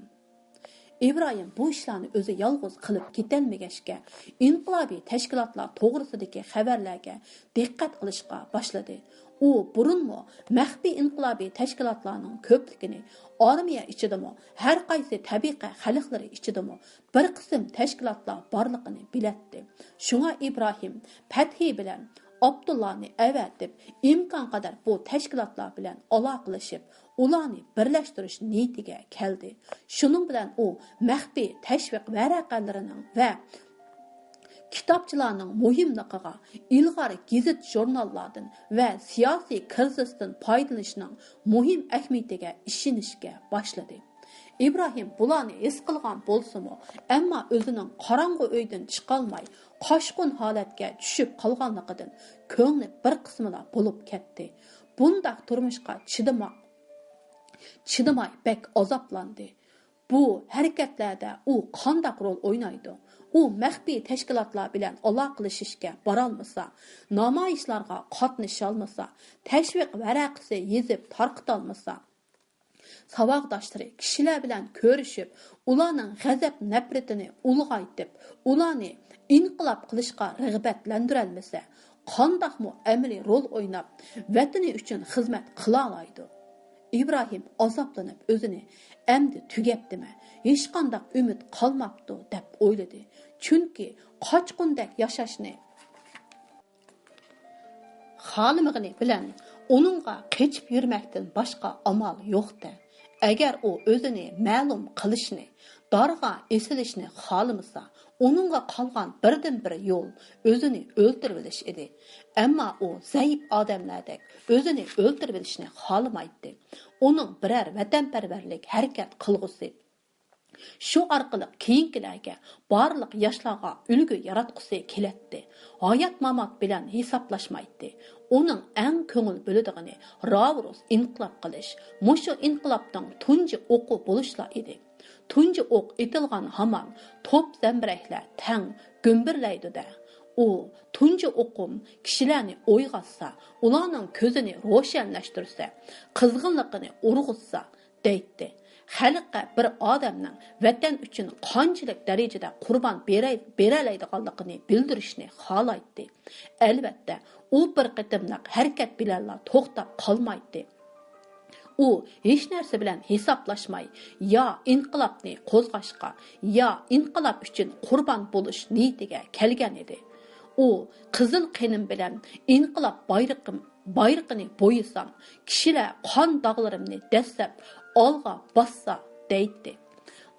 ئىبراھىم بۇ ئىشلارنى ئۆزى يالغۇز قىلىپ كېتەلمىگەچكە، ئىنقىلابىي تەشكىلاتلار توغرىسىدىكى خەۋەرلەرگە دىققەت قىلىشقا باشلىدى. ئۇ بۇرۇنمۇ مەخپىي ئىنقىلابىي تەشكىلاتلارنىڭ كۆپلۈكىنى، ئارمىيە ئىچىدىمۇ، ھەر قايسى تەبىقە خەلقلىرى ئىچىدىمۇ بىر قىسىم تەشكىلاتلار بارلىقىنى بىلەتتى. شۇڭا ئىبراھىم پەتھى بىلەن ئابدۇللانى ئەۋەتىپ، ئىمكانقەدەر بۇ تەشكىلاتلار بىلەن ئالاقىلىشىپ، ئۇلارنى بىرلەشتۈرۈش نىيىتىگە كەلدى. شۇنىڭ بىلەن ئۇ مەخپىي تەشۋىق ۋەرەقەلىرىنىڭ ۋە كىتابچىلارنىڭ مۇھىملىقىغا، ئىلغار گېزىت-ژۇرناللاردىن ۋە سىياسىي كىرىزىستىن پايدىلىنىشنىڭ مۇھىم ئەھمىيىتىگە ئىشىنىشكە باشلىدى. ئىبراھىم بۇلارنى ھېس قىلغان بولسىمۇ، ئەمما ئۆزىنىڭ قاراڭغۇ ئۆيدىن چىقالماي، قاچقۇن ھالەتكە چۈشۈپ قالغانلىقىدىن كۆڭلى بىر قىسمىلا بولۇپ كەتتى. بۇنداق تۇرمۇشقا چىدىما-، چىدىماي بەك ئازابلاندى. بۇ ھەرىكەتلەردە ئۇ قانداق رول ئوينايدۇ؟ ئۇ مەخپىي تەشكىلاتلار بىلەن ئالاقىلىشىشكە بارالمىسا، نامايىشلارغا قاتنىشالمىسا، تەشۋىق ۋەرەقىسى يېزىپ تارقىتالمىسا، ساۋاقداشلىرى، كىشىلەر بىلەن كۆرۈشۈپ، ئۇلارنىڭ غەزەپ-نەپرىتىنى ئۇلغايتىپ، ئۇلارنى ئىنقىلاب قىلىشقا رىغبەتلەندۈرەلمىسە، قانداقمۇ ئەمەلىي رول ئويناپ، ۋەتىنى ئۈچۈن خىزمەت قىلالايدۇ؟ ئىبراھىم ئازابلىنىپ ئۆزىنى، «ئەمدى تۈگەپتىمەن، ھېچقانداق ئۈمىد قالماپتۇ» دەپ ئويلىدى. چۈنكى قاچقۇندەك ياشاشنى خالىمىغىنى بىلەن، ئۇنىڭغا قېچىپ يۈرمەكتىن باشقا ئامال يوق-تە. ئەگەر ئۇ ئۆزىنى مەلۇم قىلىشنى، دارغا ئېسىلىشنى خالىمىسا، ئۇنىڭغا قالغان بىردىنبىر يول ئۆزىنى ئۆلتۈرۈۋېلىش ئىدى. ئەمما ئۇ زەئىپ ئادەملەردەك ئۆزىنى ئۆلتۈرۈۋېلىشنى خالىمايتتى. ئۇنىڭ بىرەر ۋەتەنپەرۋەرلىك ھەرىكەت قىلغۇسى، شۇ ئارقىلىق كېيىنكىلەرگە، بارلىق ياشلارغا ئۈلگە ياراتقۇسى كېلەتتى. ھايات-مامات بىلەن ھېسابلاشمايتتى. ئۇنىڭ ئەڭ كۆڭۈل بۆلىدىغىنى راۋۇرۇس ئىنقىلاب قىلىش، مۇشۇ ئىنقىلابنىڭ تۇنجى ئوقى بولۇشلا ئىدى. تۇنجى ئوق ئېتىلغان ھامان توپ زەمبىرەكلەر تەڭ گۈمبۈرلەيدۇ-دە. ئۇ، تۇنجى ئوقۇم كىشىلەرنى ئويغاتسا، ئۇلارنىڭ كۆزىنى روشەنلەشتۈرسە، قىزغىنلىقىنى ئۇرغۇتسا، دەيتتى. خەلققە بىر ئادەمنىڭ ۋەتەن ئۈچۈن قانچىلىك دەرىجىدە قۇربان بېرەي-، بېرەلەيدىغانلىقىنى بىلدۈرۈشنى خالايتتى. ئەلۋەتتە، ئۇ بىر قېتىملىق ھەرىكەت بىلەنلا توختاپ قالمايتتى. ئۇ ھېچنەرسە بىلەن ھېسابلاشماي، يا ئىنقىلابنى قوزغاشقا، يا ئىنقىلاب ئۈچۈن قۇربان بولۇش نىيىتىگە كەلگەن ئىدى. ئۇ، قىزىل قېنىم بىلەن ئىنقىلاب بايرىقىم-، بايرىقىنى بويىسام، كىشىلەر قان داغلىرىمنى دەسسەپ ئالغا باسسا، دەيتتى.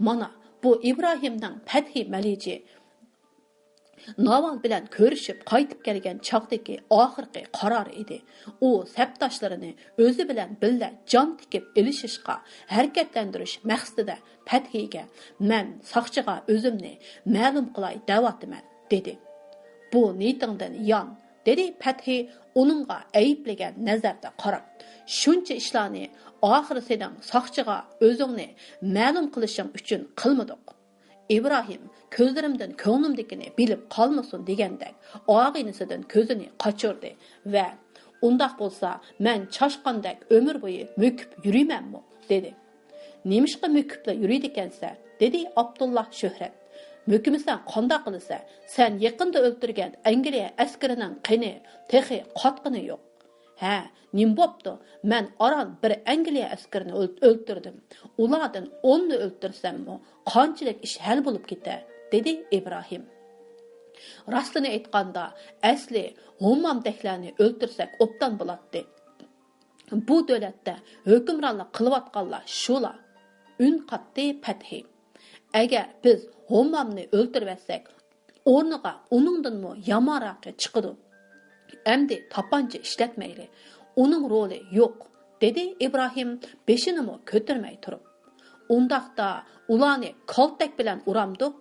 مانا، بۇ ئىبراھىمنىڭ پەتھى مەلىجى ناۋال بىلەن كۆرۈشۈپ قايتىپ كەلگەن چاغدىكى ئاخىرقى قارارى ئىدى. ئۇ سەپداشلىرىنى ئۆزى بىلەن بىللە جان تىكىپ ئېلىشىشقا ھەرىكەتلەندۈرۈش مەقسىتىدە پەتھىگە، «مەن ساقچىغا ئۆزۈمنى مەلۇم قىلاي دەۋاتىمەن» دېدى. «بۇ نىيىتىڭدىن يان»، دېدى پەتھى ئۇنىڭغا ئەيىبلىگەن نەزەردە قاراپ. «شۇنچە ئىشلارنى ئاخىرى سېنىڭ ساقچىغا ئۆزۈڭنى مەلۇم قىلىشىڭ ئۈچۈن قىلمىدۇق.» ئىبراھىم، «كۆزلىرىمدىن كۆڭلۈمدىكىنى بىلىپ قالمىسۇن» دېگەندەك، ئاغىنىسىدىن كۆزىنى قاچۇردى ۋە، «ئۇنداق بولسا، مەن چاشقاندەك ئۆمۈر بويى مۆكۈپ يۈرىمەنمۇ؟» دېدى. «نېمىشقا مۆكۈپلا يۈرىدىكەنسەن؟» دېدى ئابدۇللا شۆھرەت. «مۆكۈمىسەڭ قانداق قىلىسەن؟ سەن يېقىندا ئۆلتۈرگەن ئەنگلىيە ئەسكىرىنىڭ قېنى تېخى قاتقىنى يوق.» «ھە، نېمە بوپتۇ؟ مەن ئاران بىر ئەنگلىيە ئەسكىرىنى ئۆل-، ئۆلتۈردۈم. ئۇلاردىن ئوننى ئۆلتۈرسەممۇ، قانچىلىك ئىش ھەل بولۇپ كېتەر؟» دېدى ئىبراھىم. راستىنى ئېيتقاندا، ئەسلى ھوممامدەكلەرنى ئۆلتۈرسەك ئوبدان بولاتتى. بۇ دۆلەتتە ھۆكۈمرانلىق قىلىۋاتقانلار شۇلا. ئۈن قاتتى پەتھى. ئەگەر بىز ھوممامنى ئۆلتۈرۈۋەتسەك، ئورنىغا ئۇنىڭدىنمۇ يامانراقى چىقىدۇ. ئەمدى تاپانچا ئىشلەتمەيلى، ئۇنىڭ رولى يوق، دېدى ئىبراھىم بېشىنىمۇ كۆتۈرمەي تۇرۇپ. ئۇنداقتا ئۇلارنى كالتەك بىلەن ئۇرامدۇق؟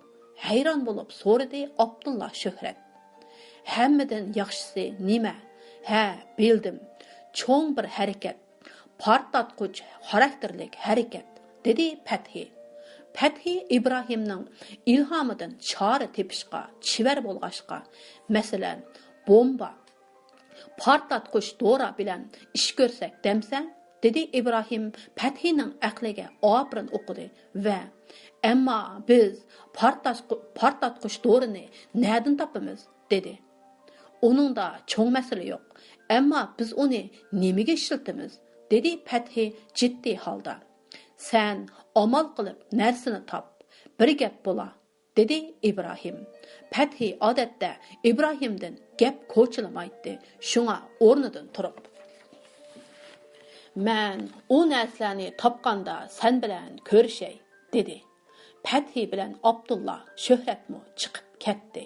ھەيران بولۇپ سورىدى ئابدۇللا شۆھرەت. ھەممىدىن ياخشىسى نېمە؟ ھە، بىلدىم. چوڭ بىر ھەرىكەت. پارتلاتقۇچ خاراكتېرلىك ھەرىكەت، دېدى پەتھى. پەتھى ئىبراھىمنىڭ ئىلھامىدىن چارە تېپىشقا چېۋەر بولغاچقا، مەسىلەن، بومبا، پارتلاتقۇچ دورا بىلەن ئىش كۆرسەك دەمسەن؟ دېدى ئىبراھىم پەتھىنىڭ ئەقلىگە ئاپىرىن ئوقۇدى ۋە، ئەمما بىز پارتلاتقۇ-، پارتلاتقۇچ دورىنى نەدىن تاپىمىز؟ دېدى. ئۇنىڭدا چوڭ مەسىلە يوق. ئەمما بىز ئۇنى نېمىگە ئىشلىتىمىز؟ دېدى پەتھى جىددىي ھالدا. سەن ئامال قىلىپ نەرسىنى تاپ. بىر گەپ بولا، دېدى ئىبراھىم. پەتھى ئادەتتە ئىبراھىمدىن گەپ كوچىلىمايتتى، شۇڭا ئورنىدىن تۇرۇپ، مەن ئۇ نەرسىلەرنى تاپقاندا سەن بىلەن كۆرۈشەي، دېدى. پەتھى بىلەن ئابدۇللا شۆھرەتمۇ چىقىپ كەتتى.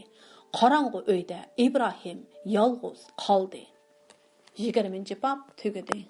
قاراڭغۇ ئۆيدە ئىبراھىم يالغۇز قالدى. يىگىرمىنچى باب تۈگىدى.